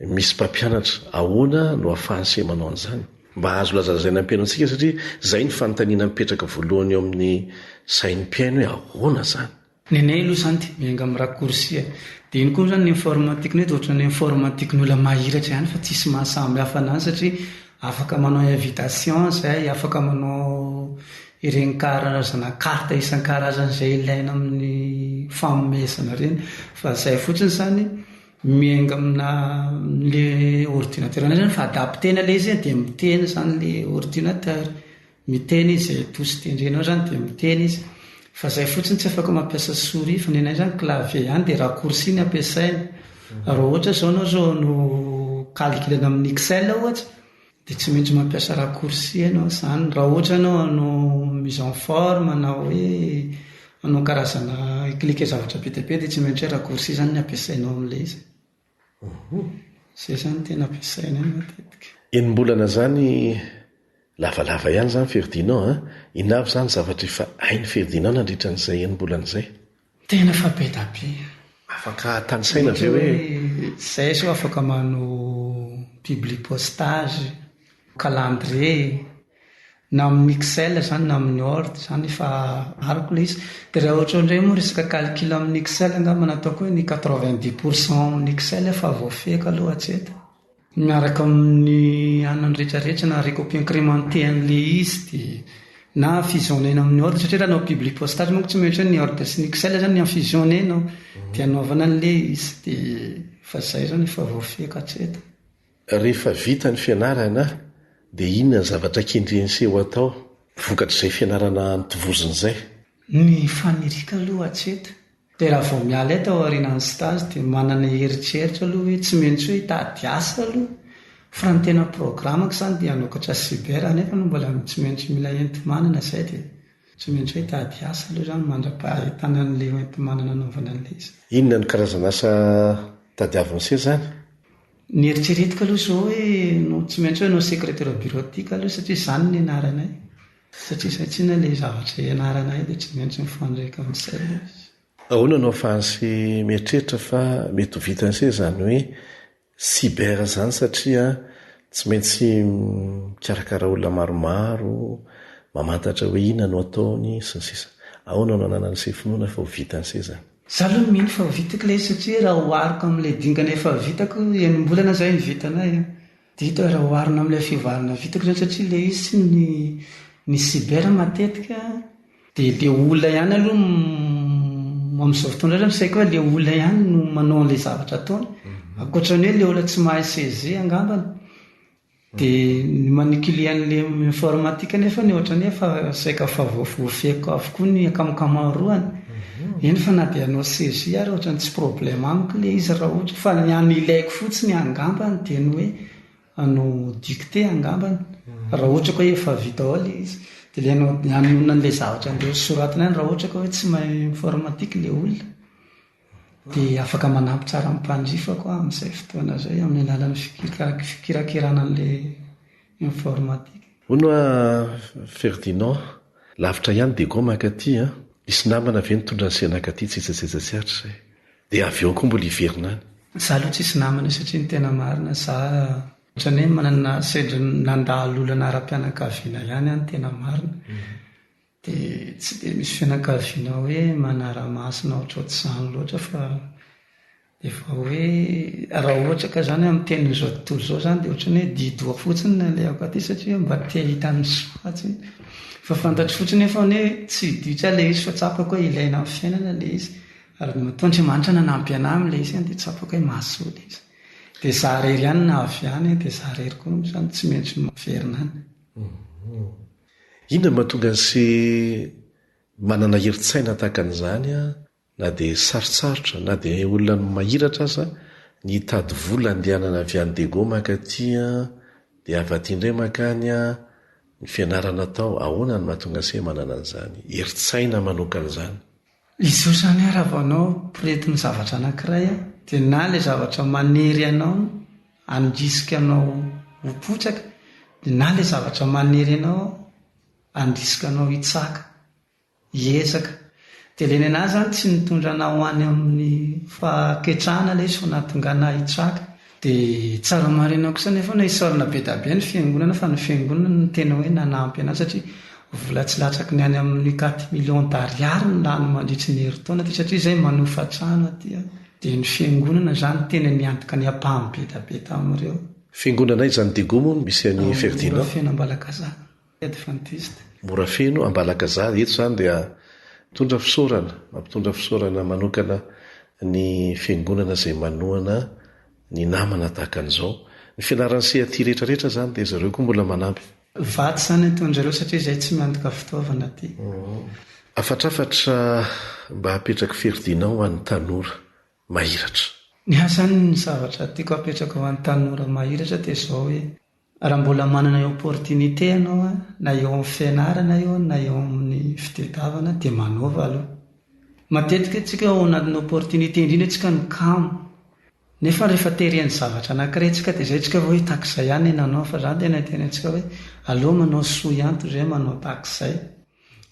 Misy mpampianatra, ahoana no ahafahan'i se manao an'izany? Mba azo lazalazaina ampiana antsika satria izay ny fanontaniana mipetraka voalohany eo amin'ny sain'ny mpihaino hoe ahoana izany? Ny anay aloha izany dia miainga amin'ny raccourci e. Dia iny koa moa izany ny informatique-nay dia ohatran'ny informatique-n'ny olona mahiratra ihany fa tsisy maha samy hafa an'azy satria afaka manao invitation izahay, afaka manao ireny karazana carte isan-karazany izay ilaina amin'ny fanomezana ireny. Fa izay fotsiny izany miainga amina le ordinateur anay izany fa adapter-na ilay izy dia miteny izany ilay ordinateur. Miteny izy e, tosy tendrenao zany dia miteny izy. Fa zay fotsiny tsy afaka mampiasa souris fa nenay zany clavier ihany dia raccourci ny ampiasaina. Raha ohatra zao anao zao no calculena amin'ny excel ohatra dia tsy maintsy mampiasa raccourci ianao zany. Raha ohatra ianao hanao mise en forme na hoe hanao karazana hi-cliquer zavatra be dia be dia tsy maintsy hoe raccourci zany ny ampiasainao amin'ilay izy. Izay izany tena ampiasainay matetika. Enim-bolana izany lavalava ihany izany Ferdinand a! Inona avy izany zavatra efa hain'i Ferdinand nandritra an'izay enim-bolana izay? Tena efa be da be. Afaka tanisaina ve hoe. Izay izao afaka manao publipostage, calendrier. Na amin'ny Excel izany na amin'ny Word izany efa arako ilay izy. Dia raha ohatra indray moa resaka calcul amin'ny Excel angamba nataoko hoe ny 90 pour cent amin'ny Excel efa voafehiko aloha hatreto. Miaraka amin'ny anona rehetrarehetra na recopie incrémentée an'ilay izy dia na fusionner-na amin'ny Word satria raha hanao publipostage manko tsy maintsy hoe ny Word sy ny Excel izany no fusionner-nao dia hanaovana an'ilay izy dia fa izay izany efa voafehiko hatreto. Rehefa vita ny fianarana dia inona ny zavatra kendren'i se ho atao vokatr'izay fianarana notovozina izay? Ny faniriako aloha hatreto dia raha vao miala eto aorianan'ny stage dia manana eritreritra aloha hoe tsy maintsy hoe hitady asa aloha fa raha ny tena programako izany dia hanokatra cyber nefa mbola tsy maintsy mila enti-manana izay dia tsy maintsy hoe hitady asa aloha izany mandra-pahitana an'ilay hoenti-manana hanaovana an'ilay izy. Inona no karazana asa tadiavin'i se izany? Ny eritreretiko aloha izao hoe no tsy maintsy hoe hanao secrétaire bureautique aloha satria izany no nianaranay. Satria izay tsinona ilay zavatra ianaranay dia tsy maintsy mifandraika amin'izay ilay izy. Ahoana no ahafahan'se mieritreritra fa mety ho vitan'se izany hoe Cyber izany satria tsy maintsy mikarakara olona maromaro, mamantatra hoe inona no ataony, sy ny sisa Ahoana no ananan'ise finoana fa ho vitan'ise izany? Za aloha mino fa ho vitako ilay izy satria raha ohariko amin'ilay dingana efa vitako, enim-bolana izay ny vitanay an, dia hita hoe raha oharina amin'ilay fivoarana vitako izany satria ilay izy ny ny cyber matetika Dia le olona ihany aloha amin'izao fotoana izao zany saika hoe le olona ihany no manao an'ilay zavatra ataony. Ankoatra ny hoe le olona tsy mahay CG angambany. Dia ny maniculer an'ilay informatique nefa ny ohatran'ny hoe efa saika efa voafehiko avokoa ny ankamaroany. Eny fa na dia hanao CG ary ohatran'ny tsy problème amiko ilay izy raha ohatra fa ny hany ilaiko fotsiny angambany dia ny hoe Hanao dictée angambany, raha ohatra ka hoe efa vita ao ilay izy. Dia ilay hanao hanonona an'ilay zavatra andeha ho soratana ihany raha ohatra ka hoe tsy mahay informatique ilay olona. Dia afaka manampy tsara ny mpanjifa koa aho amin'izay fotoana izay amin'ny alalan'ny fikirakirana an'ilay informatique. Hono hoa Ferdinand, lavitra ihany Diego mankaty an! Nisy namana ve nitondra ny se nankaty tsetsatsetsa tsy hatrizay? Dia avy eo koa mbola hiverina any. Za aloha tsisy namana satria ny tena marina za ohatran'ny hoe manana sendra nandalo olana ara-pianakaviana ihany aho ny tena marina. Dia tsy dia misy fianakaviana hoe manara-maso na ohatrohatr'izany loatra fa efa hoe raha ohatra ka zany amin'ny tenin'izao tontolo izao zany dia ohatran'ny hoe di-doha fotsiny no alehako aty satria mba te hahita ny soa tsy fa fantatro fotsiny nefa hoe tsy ditra ilay izy fa tsapako hoe ilaina amin'ny fiainana ilay izy. Ary matoa Andriamanitra nanampy anah amin'ilay izy dia tsapako hoe mahasoa ilay izy. Dia za irery ihany no avy any, dia za irery koa moa izany tsy maintsy miverina any. Inona no mahatonga an'se manana herin-tsaina tahaka an'izany na dia sarotsarotra na dia olona mahiratra aza ny hitady vola andehanana avy any Diego mankaty dia avy aty indray mankany ny fianarana atao, ahoana no mahatonga an'se manana an'izany herin-tsaina manokana izany? Izy io izany raha vao anao poretin'ny zavatra anankiray dia na ilay zavatra manery anao handrisika anao ho potraka dia na ilay zavatra manery anao handrisika anao hitsaka, hiezaka. Dia ilay nenahy izany tsy nitondra anah ho any amin'ny fahaketrahana ilay izy fa nahatonga anah hitsaka. Dia tsara marina kosa nefa hoe isaorana be dia be ny fiangonana fa ny fiangonana no tena hoe nanampy anahy satria vola tsy latsaky ny any amin'ny quatre millions d'ariary no lany mandritry ny herintaona aty satria izay manofa trano aty aho. Dia ny fiangonana izany tena niantoka ny ampahany be dia be tamin'ireo. Fiangonana aiza any Diego moa no misy an'i Ferdinand? Morafeno Ambalakazaha, Adventiste. Morafeno Ambalakazaha, eto izany dia mitondra fisaorana, mampitondra fisaorana manokana ny fiangonana izay manohana ny namana tahaka an'izao. Ny fianaran'ny CAT rehetra rehetra izany dia zareo koa mbola manampy. Vatsy izany ataon-dry zareo satria izay tsy miantoka fitaovana aty. Hafatrafatra mba apetrak'i Ferdinand ho an'ny tanora mahiratra. Ny ahy izany ny zavatra tiako apetraka ho an'ny tanora mahiratra dia izao hoe, raha mbola manana opportunité ianao na eo amin'ny fianarana io na eo amin'ny fitadiavana dia manaova aloha. Matetika isika ao anatin'ny opportunité indrindra isika no kamo. Nefa rehefa teren'ny zavatra anankiray tsika dia izay tsika vao hoe tahak'izay ihany ny nanao fa za tena hiteny antsika hoe aleo manao soa ihany toy izay manao tahak'izay.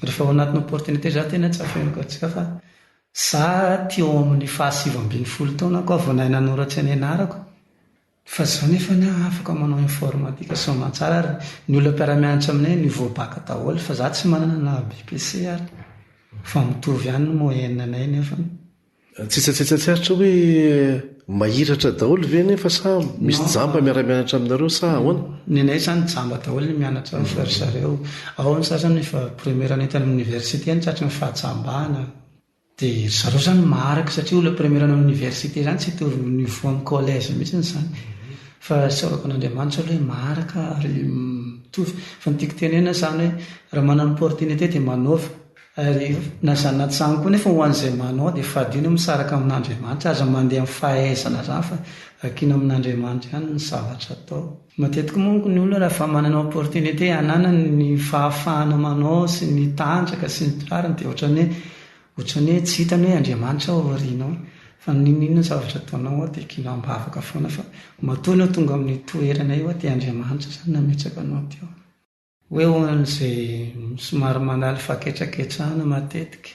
Rehefa ao anatin'ny opportunité za tena tsy afeniko antsika fa za teo amin'ny faha 19 taonako aho vao nahay nanoratsy ny anarako fa zao nefa ny ahy afaka manao informatique soamantsara ary ny olona mpiara-mianatra aminay niveau bac daholo fa za tsy manana na BPC ary fa mitovy ihany ny moyenne anay nefany. Tsetsatsetsa tsy aritra hoe mahiratra daholo ve nefa sa misy jamba miara-mianatra aminareo sa ahoana? Ny anay izany jamba daholo ny mianatra ao fa ry zareo ao ny sasany efa première année tany amin'ny université any tratry ny fahajambana dia ry zareo izany maharaka satria olona première année amin'ny université izany tsy hitovy niveau amin'ny collège mihitsy izany fa isaorako an'Andriamanitra aloha hoe maharaka ary mitovy fa ny tiako tenenina izany hoe raha manana opportunité dia manaova Ary na izany na tsy izany koa nefa ho an'izay manao dia fadio ny misaraka amin'Andriamanitra, aza mandeha amin'ny fahaizana izany fa ankino amin'Andriamanitra ihany ny zavatra atao. Matetika manko ny olona rehefa manana opportunité hananany ny fahafahana manao sy ny tanjaka sy ny tariny dia ohatran'ny hoe ohatran'ny hoe tsy hitany hoe Andriamanitra ao aoriana ao. Fa n'inon'inona zavatra ataonao dia ekena am-bavaka foana fa matoa ianao tonga amin'io toerana io dia Andriamanitra izany nametraka anao teo. Hoe ho an'izay somary mandalo fahaketraketrahana matetika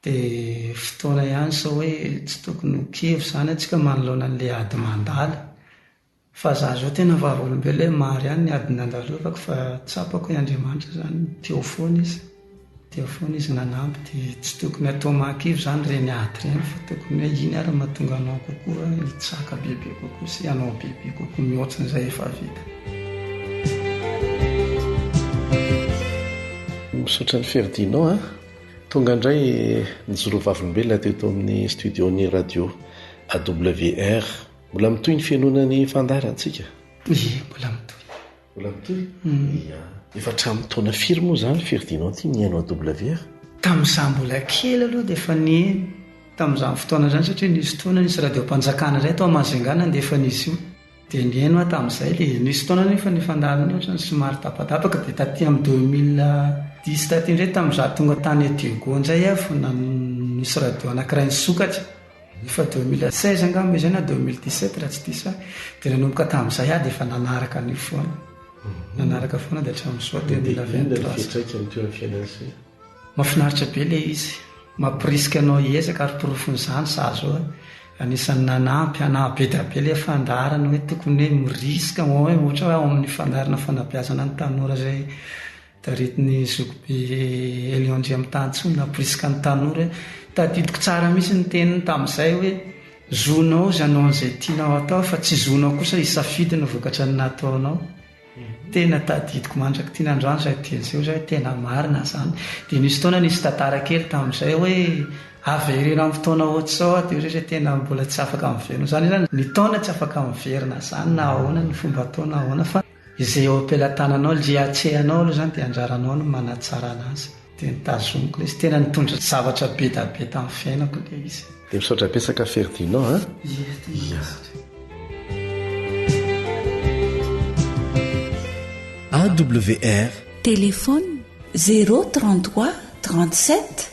dia fotoana ihany sao hoe tsy tokony ho kivy izany antsika manoloana an'ilay ady mandalo. Fa za zao tena vavolombelona hoe maro ihany ny ady nandalovako fa tsapako hoe Andriamanitra zany teo foana izy, teo foana izy nanampy dia tsy tokony atao mahakivy zany ireny ady ireny fa tokony hoe iny ary no mahatonga anao kokoa hitsaka bebe kokoa sy hanao bebe kokoa mihoatra an'izay efa vita. Misaotra an'i Ferdinand a! Tonga indray nijoro vavolombelona teto amin'ny studio-n'ny radio AWR. Mbola mitohy ny fihainoana ny fandaharantsika? Ie, mbola mitohy. Mbola mitohy? Ia. Efa hatramin'ny taona firy moa izany Ferdinand ity nihaino AWR? Tamin'izaho mbola kely aloha dia efa nihaino tamin'izany fotoana izany satria nisy fotoana nisy radiom-panjakana iray tao Majunga nandefa an'izy io. Dia nihaino aho tamin'izay dia nisy fotoana anefa ny fandaharana io ohatran'ny somary tapatapaka dia taty amin'ny 2010 taty indray tamin'izaho tonga tany Diego indray aho vao nisy radio anankiray nisokatra. Efa 2016 angamba izay na 2017 raha tsy diso aho. Dia nanomboka tamin'izay aho dia efa nanaraka an'io foana. Nanaraka foana dia hatramin'izao 2023. Inona ny fiantraikany teo amin'ny fiainan'i se? Mahafinaritra be ilay izy. Mampirisika anao hiezaka ary porofon'izany izaho izao anisan'ny nanampy hanahy be dia be ilay fandaharana hoe tokony hoe mirisika hoe ohatra hoe ao amin'ny fandaharana fanabeazana ny tanora izay Taritin'i zokibe Elion Andriamitanintsoa nampirisika ny tanora hoe, tadidiko tsara mihitsy ny teniny tamin'izay hoe, zonao izy hanao an'izay tianao hatao fa tsy zonao kosa hisafidy ny vokatra ny nataonao. Tena tadidiko mandrak'ity nandroany izay teny izay hoe tena marina izany. Dia nisy fotoana nisy tantara kely tamin'izay hoe avereno amin'ny fotoana ohatr'izao aho dia hoy izy hoe tena mbola tsy afaka miverina. Izany hoe izany ny taona tsy afaka miverina izany na ahoana ny fomba atao na ahoana fa Izay eo am-pelatananao, ilay atrehanao aloha izany dia anjaranao no manatsara anazy. Dia notazomiko ilay izy. Tena nitondra zavatra be da be tamin'ny fiainako ilay izy. Dia misaotra betsaka Ferdinand a! Ie, tena misaotra. AWR. Téléphone, 033 37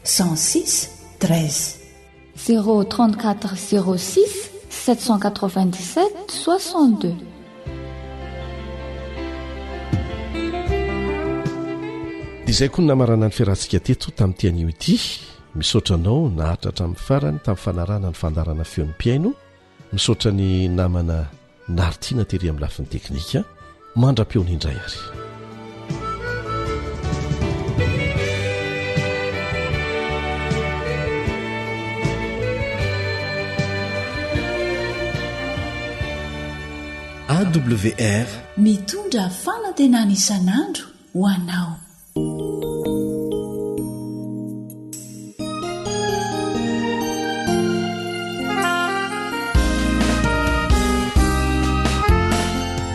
106 13. 0 34 06 797 62. Dia izay koa ny namarana ny fiarahantsika teto tamin'ity anio ity. Misaotra anao naharitra hatramin'ny farany tamin'ny fanarahana ny fandaharana feon'ny mpihaino. Misaotra ny namana Naritiana tery amin'ny lafiny teknika. Mandra-peony indray ary. AWR. Mitondra fanantenana isan'andro ho anao.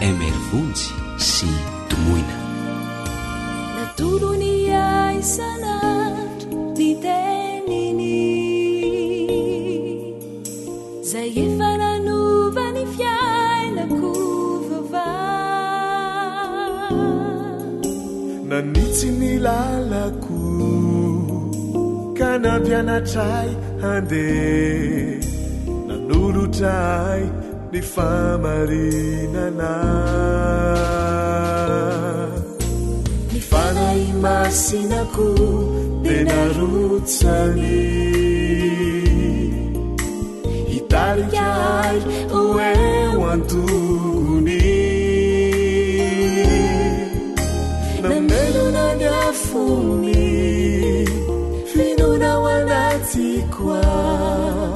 MR Vonjy sy Domoina. Natolony ahy isan'andro ny teniny Zay efa nanova ny fiainako vaovao. Nanitsy ny lalako ka nampianatra ahy handeha, nanolotra ahy ny fahamarinana. Ny Fanahy Masina koa dia narotsany hitarika ahy ho eo an-tongony. Namelona ny afony finoana ao anatiko aho.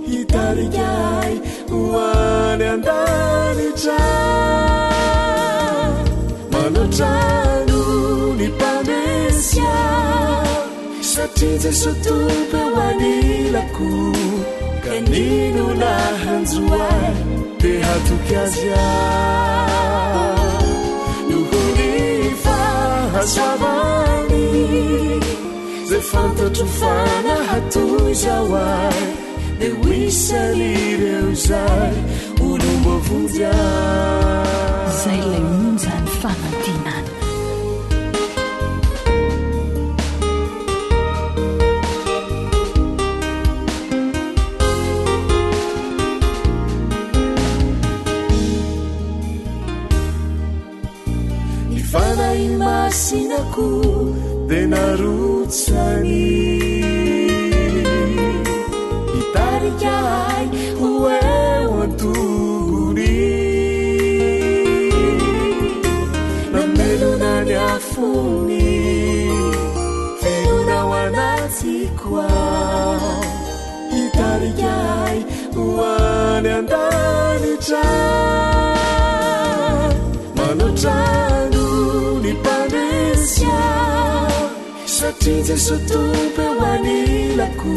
Hitarika ahy ho any an-danitra. Manoatra noho ny mpandresy aho, satria Jesoa Tompo eo anilako, ka n'inona hanjo ahy dia hatoky Azy aho. Noho ny fahasoavany. Zay fantatro fa nahatoy izao ahy dia ho isan'ireo izay olom-boavonjy ahy. Zay ilay onjan'ny fanantenana. Dia narotsany Hitarika ahy ho eo an-tongony Namelona ny afony Finoana ao anatiko ao Hitarika ahy ho any an-danitra Manoatra noho ny mpandresy aho Satria Jesoa Tompo eo anilako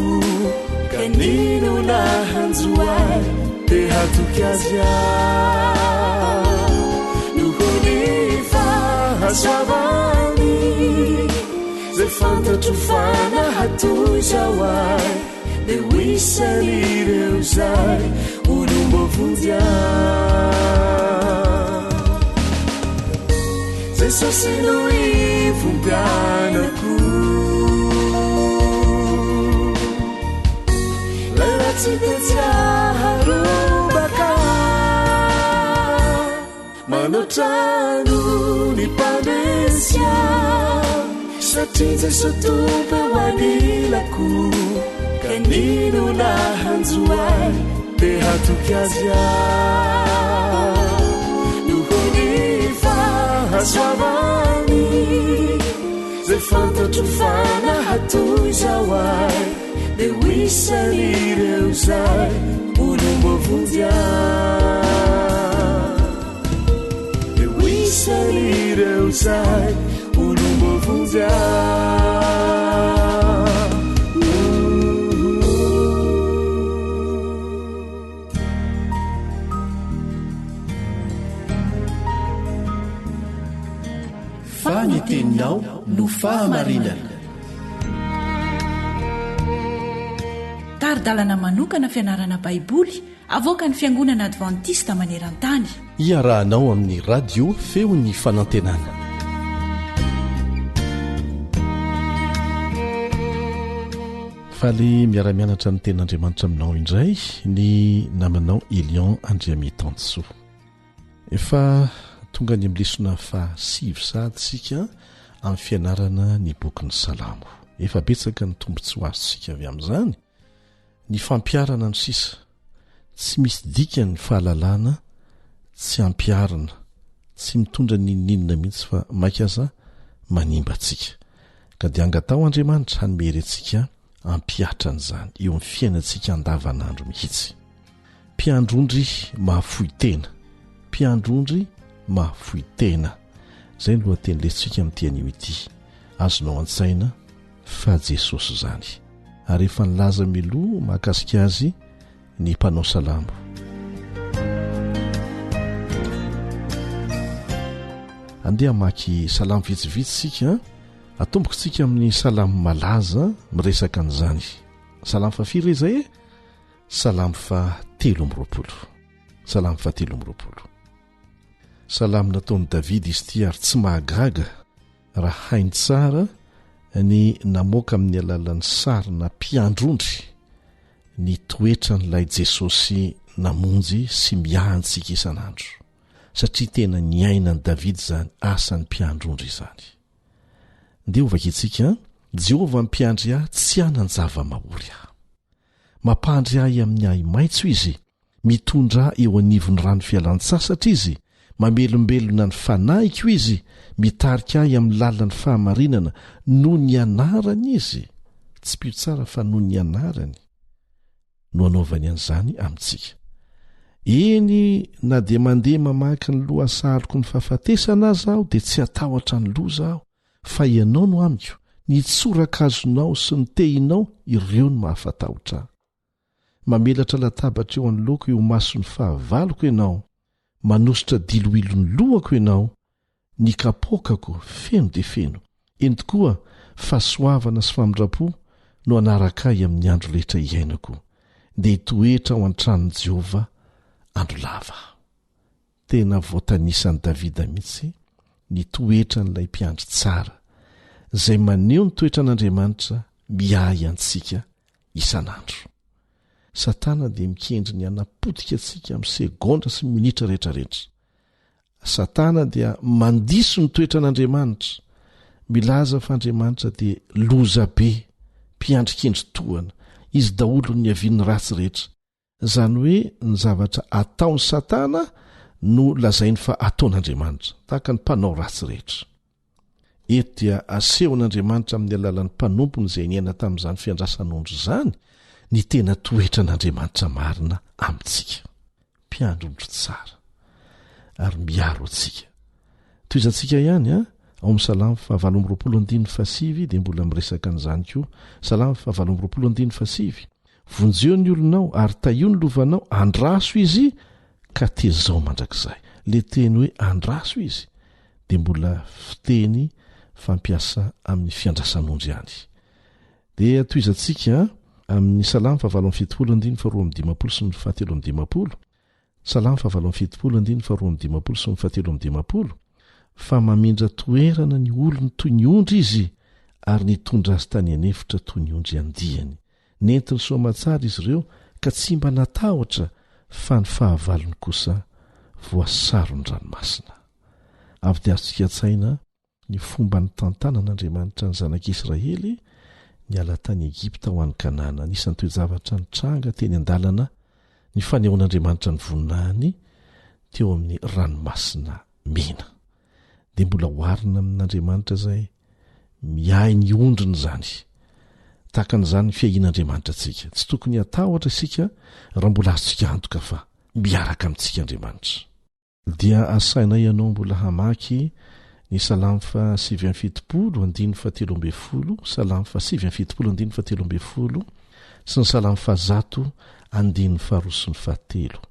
Ka n'inona hanjo ahy Te hatoky Azy aho Noho ny fahasoavany Zay fantatro fa nahatoy izao ahy Dia ho isan'ireo izay olom-boavonjy ahy Jesosy no ivom-piainako Lay ratsy dia tsy aharombaka Manao trano ny mpandresy aho Satria Jesoa Tompo eo anilako Ka n'inona hanjo ahy Te hatoky Azy aho Noho ny fahasoavany Zay fantatro fa nahatoy izao ahy Dia ho isan'ireo izay olom-boavonjy ahy Dia ho isan'ireo izay olom-boavonjy ahy Fa ny teninao no fahamarinana. Tari-dalana manokana fianarana Baiboly avoakan'ny Fiangonana Advantista maneran-tany. Iarahanao amin'ny Radio Feon'ny Fanantenana. Faly miara-mianatra ny tenin'Andriamanitra aminao indray ny namanao Elion Andriamitansoa. Efa tonga any amin'ny lesona fahasivy sahady isika amin'ny fianarana ny bokin'ny Salamo. Efa betsaka ny tombontsoa azontsika avy amin'izany. Ny fampiharana no sisa. Tsy misy dikany ny fahalalana tsy ampiharina, tsy mitondra n'inon'inona mihitsy fa mainka aza manimba antsika. Ka dia angataho Andriamanitra hanome hery antsika hampihatra an'izany eo amin'ny fiainantsika andavanandro mihitsy. Mpiandry ondry mahafoy tena. Mpiandry ondry mahafoy tena. Izay no lohateny lesintsika amin'ity anio ity. Azonao an-tsaina fa Jesosy izany. Ary efa nilaza mialoha mahakasika azy ny mpanao salamo. Andeha hamaky salamo vitsivitsy isika. Atomboko tsika amin'ny salamo malaza miresaka an'izany. Salamo fahafiry re izay e? Salamo faha 23. Salamo faha 23. Salamo nataon'i Davida izy ity ary tsy mahagaga raha hainy tsara ny namoaka amin'ny alalan'ny sarina mpiandry ondry ny toetran'ilay Jesosy namonjy sy miahy antsika isan'andro, satria tena niainan'i Davida izany asan'ny mpiandry ondry izany. Ndeha hovakintsika, Jehovah mpiandry ahy tsy hanan-java-mahory aho. Mampandry ahy amin'ny ahi-maitso Izy, mitondra ahy eo anivon'ny rano fialan-tsasatra Izy, mamelombelona ny fanahiko Izy, mitarika ahy amin'ny lalan'ny fahamarinana noho ny anarany Izy. Tsipiho tsara fa noho ny anarany no anaovany an'izany amintsika. Eny, na dia mandeha mamaky ny lohasahaloko ny fahafatesana aza aho, dia tsy hatahotra ny loza aho, Fa ianao no amiko, ny tsorakazonao sy ny tehinao, ireo no mahafatahotra ahy. Mamelatra latabatra eo anoloako eo imason'ny fahavaloko ianao, manosotra diloilo ny lohako ianao, ny kapoakako feno dia feno. Eny tokoa, fahasoavana sy famindram-po no hanaraka ahy amin'ny andro rehetra iainako, dia hitoetra ao an-tranon'i Jehovah andro lava aho. Tena voatanisan'i Davida mihitsy ny toetran'ilay mpiandry tsara, izay maneho ny toetran'Andriamanitra miahy antsika isan'andro. Satana dia mikendry ny hanapotika antsika amin'ny segondra sy minitra rehetrarehetra. Satana dia mandiso ny toetran'Andriamanitra. Milaza fa Andriamanitra dia lozabe, mpiandry kendry tohana, izy daholo no niavian'ny ratsy rehetra. Izany hoe ny zavatra ataon'i Satana no lazainy fa ataon'Andriamanitra, tahaka ny mpanao ratsy rehetra. Eto dia asehon'Andriamanitra amin'ny alalan'ny mpanompony izay niaina tamin'izany fiandrasan'ondry izany ny tena toetran'Andriamanitra marina amintsika. Mpiandry ondry tsara ary miaro antsika. Tohizantsika ihany a, ao amin'ny Salamo fahavalo amby 20 andininy fahasivy dia mbola miresaka an'izany koa. Salamo fahavalo amby 20 andininy fahasivy. Vonjeo ny olonao ary tahio ny lovanao, andraso izy ka tezao mandrakizay. Le teny hoe andraso izy dia mbola fiteny fampiasa amin'ny fiandrasan'ondry ihany. Dia tohizantsika amin'ny Salamo fahavalo amby 70 andininy faharoa amby 50 sy ny fahatelo amby 50. Salamo fahavalo amby 70 andininy faharoa amby 50 sy ny fahatelo amby 50, fa mamindra toerana ny olony toy ny ondry izy ary nitondra azy tany an'efitra toy ny ondry andiany. Nentiny soamatsara izy ireo ka tsy mba natahotra fa ny fahavalony kosa voasaron'ny ranomasina. Avy dia azontsika an-tsaina ny fomba nitantanan'Andriamanitra ny zanak'Israely niala tany Egypta ho any Kanana. Anisan'ny toe-javatra nitranga teny an-dalana ny fanehoan'Andriamanitra ny voninahiny teo amin'ny Ranomasina Mena. Dia mbola oharina amin'Andriamanitra izay miahy ny ondriny izany. Tahaka an'izany ny fiahian'Andriamanitra antsika. Tsy tokony hatahotra isika raha mbola azontsika antoka fa miaraka amintsika Andriamanitra. Dia asainay ianao mbola hamaky ny Salamo faha 79 andininy faha 13, Salamo faha 79 andininy faha 13, sy ny Salamo faha 100 andininy faha roa sy ny faha telo.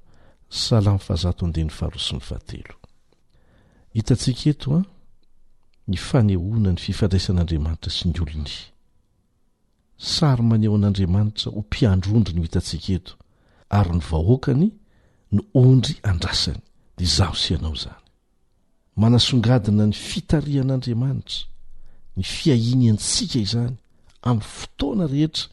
Salamo faha 100 andininy faha roa sy ny faha telo. Hitantsika eto an, ny fanehoana ny fifandraisan'Andriamanitra sy ny olony. Sary maneho an'Andriamanitra ho mpiandry ondry no hitantsika eto, ary ny vahoakany no ondry andrasany, dia izaho sy ianao izany. Manasongadina ny fitarihan'Andriamanitra, ny fiahiany antsika izany, amin'ny fotoana rehetra,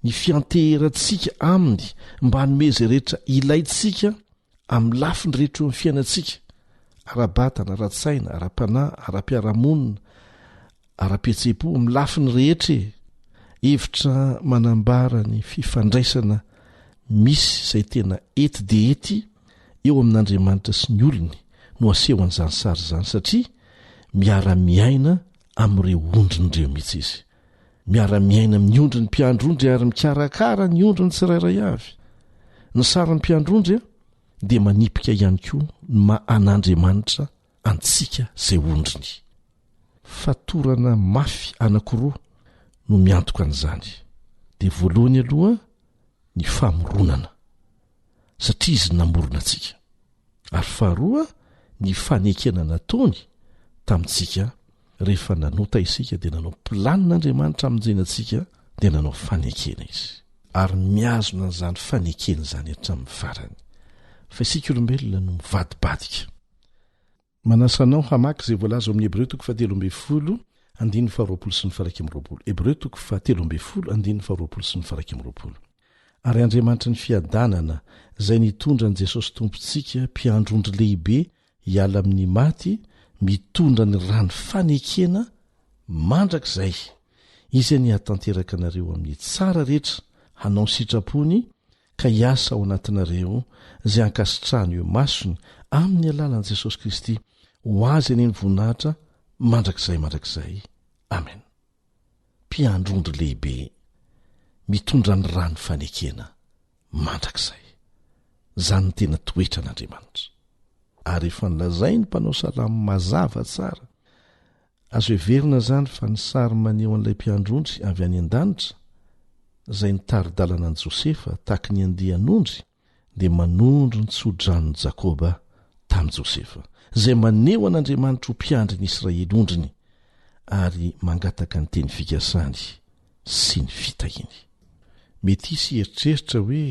ny fianteherantsika aminy mba hanome izay rehetra ilaintsika amin'ny lafiny rehetra eo amin'ny fiainantsika, ara-batana, ara-tsaina, ara-panahy, ara-piarahamonina, ara-pihetseham-po, amin'ny lafiny rehetra e! Hevitra manambara ny fifandraisana misy izay tena ety dia ety eo amin'Andriamanitra sy ny olony no asehon'izany sary izany satria miara-miaina amin'ireo ondriny ireo mihitsy izy. Miara-miaina amin'ny ondriny mpiandry ondry ary mikarakara ny ondriny tsirairay avy. Ny sarin'ny mpiandry ondry dia manipika ihany koa ny maha an'Andriamanitra antsika izay ondriny. Fatorana mafy anankiroa no miantoka an'izany. Dia voalohany aloha ny famoronana, satria izy namorona antsika. Ary faharoa ny fanekena nataony tamintsika rehefa nanota isika dia nanao planina Andriamanitra hamonjena antsika dia nanao fanekena izy. Ary mihazona an'izany fanekena izany hatramin'ny farany. Fa isika olombelona no mivadibadika. Manasa anao hamaky izay voalaza ao amin'ny Hebreo toko fahatelo ambin'ny folo, andininy faharoapolo sy ny faha-iraika amby 20. Hebreo toko fahatelo ambin'ny folo, andininy faharoapolo sy ny faha-iraika amby 20. Ary Andriamanitry ny fiadanana, izay nitondra an'i Jesosy Tompontsika, mpiandry ondry lehibe, hiala amin'ny maty, mitondra ny ràn'ny fanekena mandrakizay. Izy anie hahatanteraka anareo amin'ny tsara rehetra, hanao ny sitrapony, ka hiasa ao anatinareo izay ankasitrahany eo imasony amin'ny alalan'i Jesosy Kristy, ho Azy anie ny voninahitra mandrakizay mandrakizay. Amen. Mpiandry ondry lehibe mitondra ny ràn'ny fanekena mandrakizay. Izany no tena toetran'Andriamanitra. Ary efa nolazain'ny mpanao salamo mazava tsara Azo heverina izany fa ny sary maneho an'ilay mpiandry ondry avy any an-danitra, izay nitari-dalana an'i Josefa tahaky ny andian'ondry, dia manondro ny tso-dranon'i Jakoba tamin'i Josefa, izay maneho an'Andriamanitra ho mpiandry ny Israely ondriny, ary mangataka ny teny fikasany sy ny fitahiany. Mety hisy hieritreritra hoe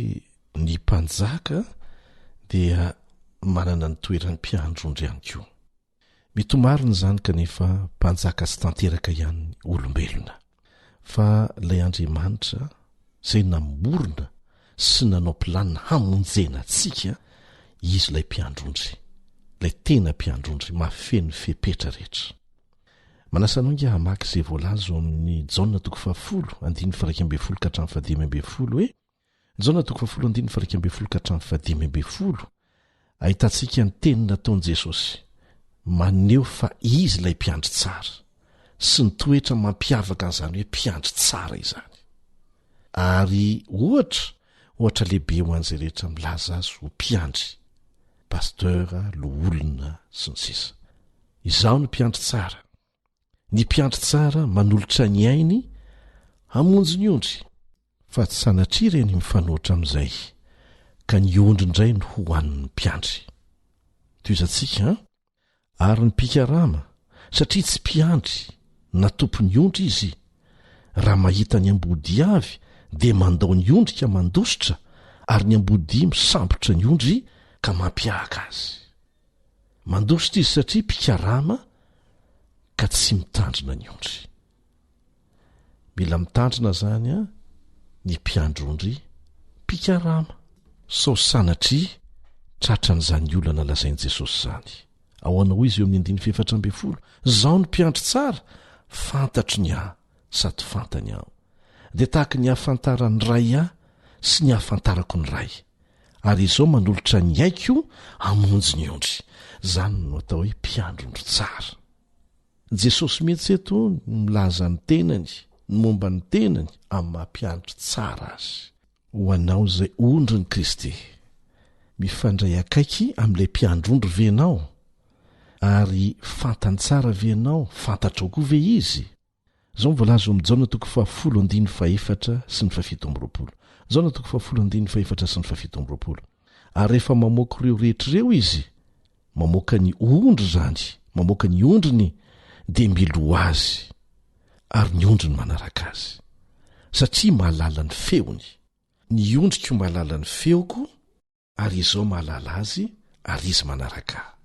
ny mpanjaka dia manana ny toeran'ny mpiandry ondry ihany koa. Mety ho marina izany kanefa mpanjaka tsy tanteraka ihany ny olombelona. Fa ilay Andriamanitra izay namorona sy nanao planina hamonjena antsika, Izy ilay mpiandry ondry, ilay tena mpiandry ondry mahafeno ny fepetra rehetra. Manasa anao ingahy hamaky izay voalaza ao amin'ny Jaona toko fahafolo, andininy faha-11 ka hatramin'ny fahadimy ambin'ny folo hoe, Jaona toko fahafolo andininy faha-11 ka hatramin'ny fahadimy ambin'ny folo, ahitantsika ny teny nataon'i Jesosy, maneho fa Izy ilay Mpiandry tsara, sy ny toetra mampiavaka an'izany hoe Mpiandry tsara izany. Ary ohatra, ohatra lehibe ho an'izay rehetra milaza azy ho mpiandry, pasteur, loholona, sy ny sisa. Izaho no mpiandry tsara. Ny mpiandry tsara manolotra ny ainy hamonjy ny ondry. Fa tsy sanatria ireny mifanohitra amin'izay, ka ny ondry indray no hohanin'ny mpiandry. Tohizantsika an! Ary ny mpikarama, satria tsy mpiandry na tompon'ny ondry izy, raha mahita ny ambodia avy dia mandao ny ondry ka mandositra, ary ny ambodia misambotra ny ondry ka mampihahaka azy. Mandositra izy satria mpikarama ka tsy mitandrina ny ondry. Mila mitandrina izany an ny mpiandry ondry mpikarama sao sanatria tratran'izany olana lazain'i Jesosy izany. Ahoana hoy izy eo amin'ny andininy faha-14? Izaho no mpiandry tsara, fantatro ny ahy sady fantany aho. Dia tahaka ny ahafantaran'ny Ray ahy sy ny ahafantarako ny Ray. Ary izao manolotra ny aiko hamonjy ny ondry. Izany no atao hoe mpiandry ondry tsara. Jesosy mihitsy eto no milaza ny tenany, ny momba ny tenany amin'ny maha mpiandry tsara azy. Ho anao izay ondrin'i Kristy, mifandray akaiky amin'ilay mpiandry ondry ve ianao? Ary fantany tsara ve ianao, fantatrao koa ve izy? Izao no voalaza ao amin'ny Jaona toko fahafolo andininy fahefatra sy ny fahafito amby roapolo. Jaona toko fahafolo andininy fahefatra sy ny fahafito amby roapolo. Ary rehefa mamoaka ireo rehetra ireo izy, mamoaka ny ondry izany, mamoaka ny ondriny, dia miloha azy, ary ny ondriny manaraka azy, satria mahalala ny feony. Ny ondriko mahalala ny feoko, ary izao mahalala azy ary izy manaraka ahy.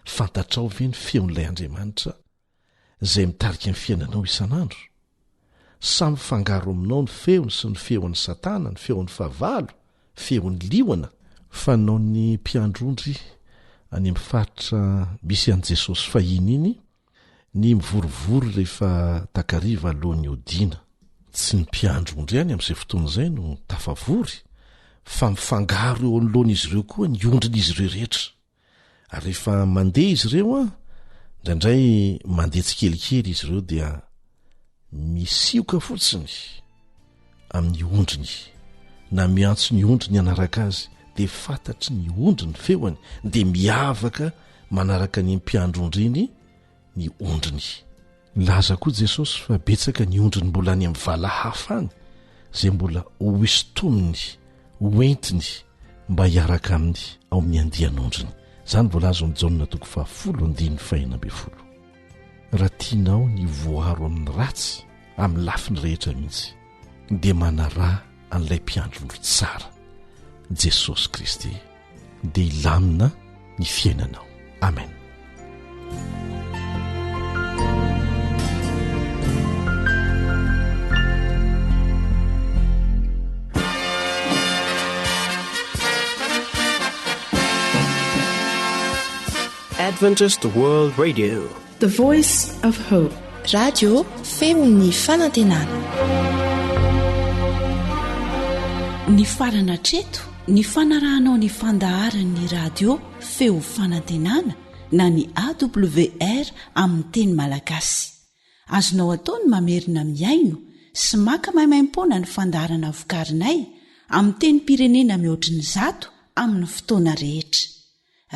Fantatrao ve ny feon'ilay Andriamanitra izay mitarika ny fiainanao isan'andro? Sa mifangaro aminao ny feony sy ny feon'i Satana, ny feon'ny fahavalo, feon'ny liona? Fanaon'ny mpiandry ondry any amin'ny faritra misy an'i Jesosy fahiny iny Ny mivorivory rehefa takariva alohan'ny hodiana. Tsy ny mpiandry ondry ihany amin'izay fotoana izay no tafavory fa mifangaro eo anoloan'izy ireo koa ny ondrin'izy ireo rehetra. Ary rehefa mandeha izy ireo an, indraindray mandeha tsikelikely izy ireo dia misioka fotsiny amin'ny ondriny na miantso ny ondriny hanaraka azy dia fantatry ny ondry ny feoany dia miavaka manaraka ny mpiandry ondry iny ny ondriny. Nilaza koa Jesosy fa betsaka ny ondriny mbola any amin'ny vala hafa any izay mbola hosintominy, hoentiny mba hiaraka aminy ao amin'ny andian'ondriny. Izany voalaza ao amin'ny Jaona toko fahafolo andininy fahenina ambin'ny folo. Raha tianao ny voaro amin'ny ratsy amin'ny lafiny rehetra mihitsy dia manaraha an'ilay mpiandry ondry tsara, Jesosy Kristy, dia hilamina ny fiainanao. Amen. Adventist World Radio. The Voice of Hope. Radio feon'ny fanantenana. Nifarana hatreto ny fanarahanao ny fandaharan'ny radio feo fanantenana na ny AWR amin'ny teny malagasy. Azonao atao ny mamerina mihaino sy maka maimaimpoana ny fandaharana vokarinay amin'ny tenim-pirenena mihoatry ny zato amin'ny fotoana rehetra.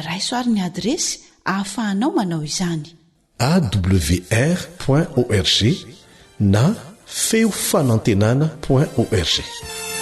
Raiso ary ny adiresy ahafahanao manao izany. Awr point org na feo fanantenana point org.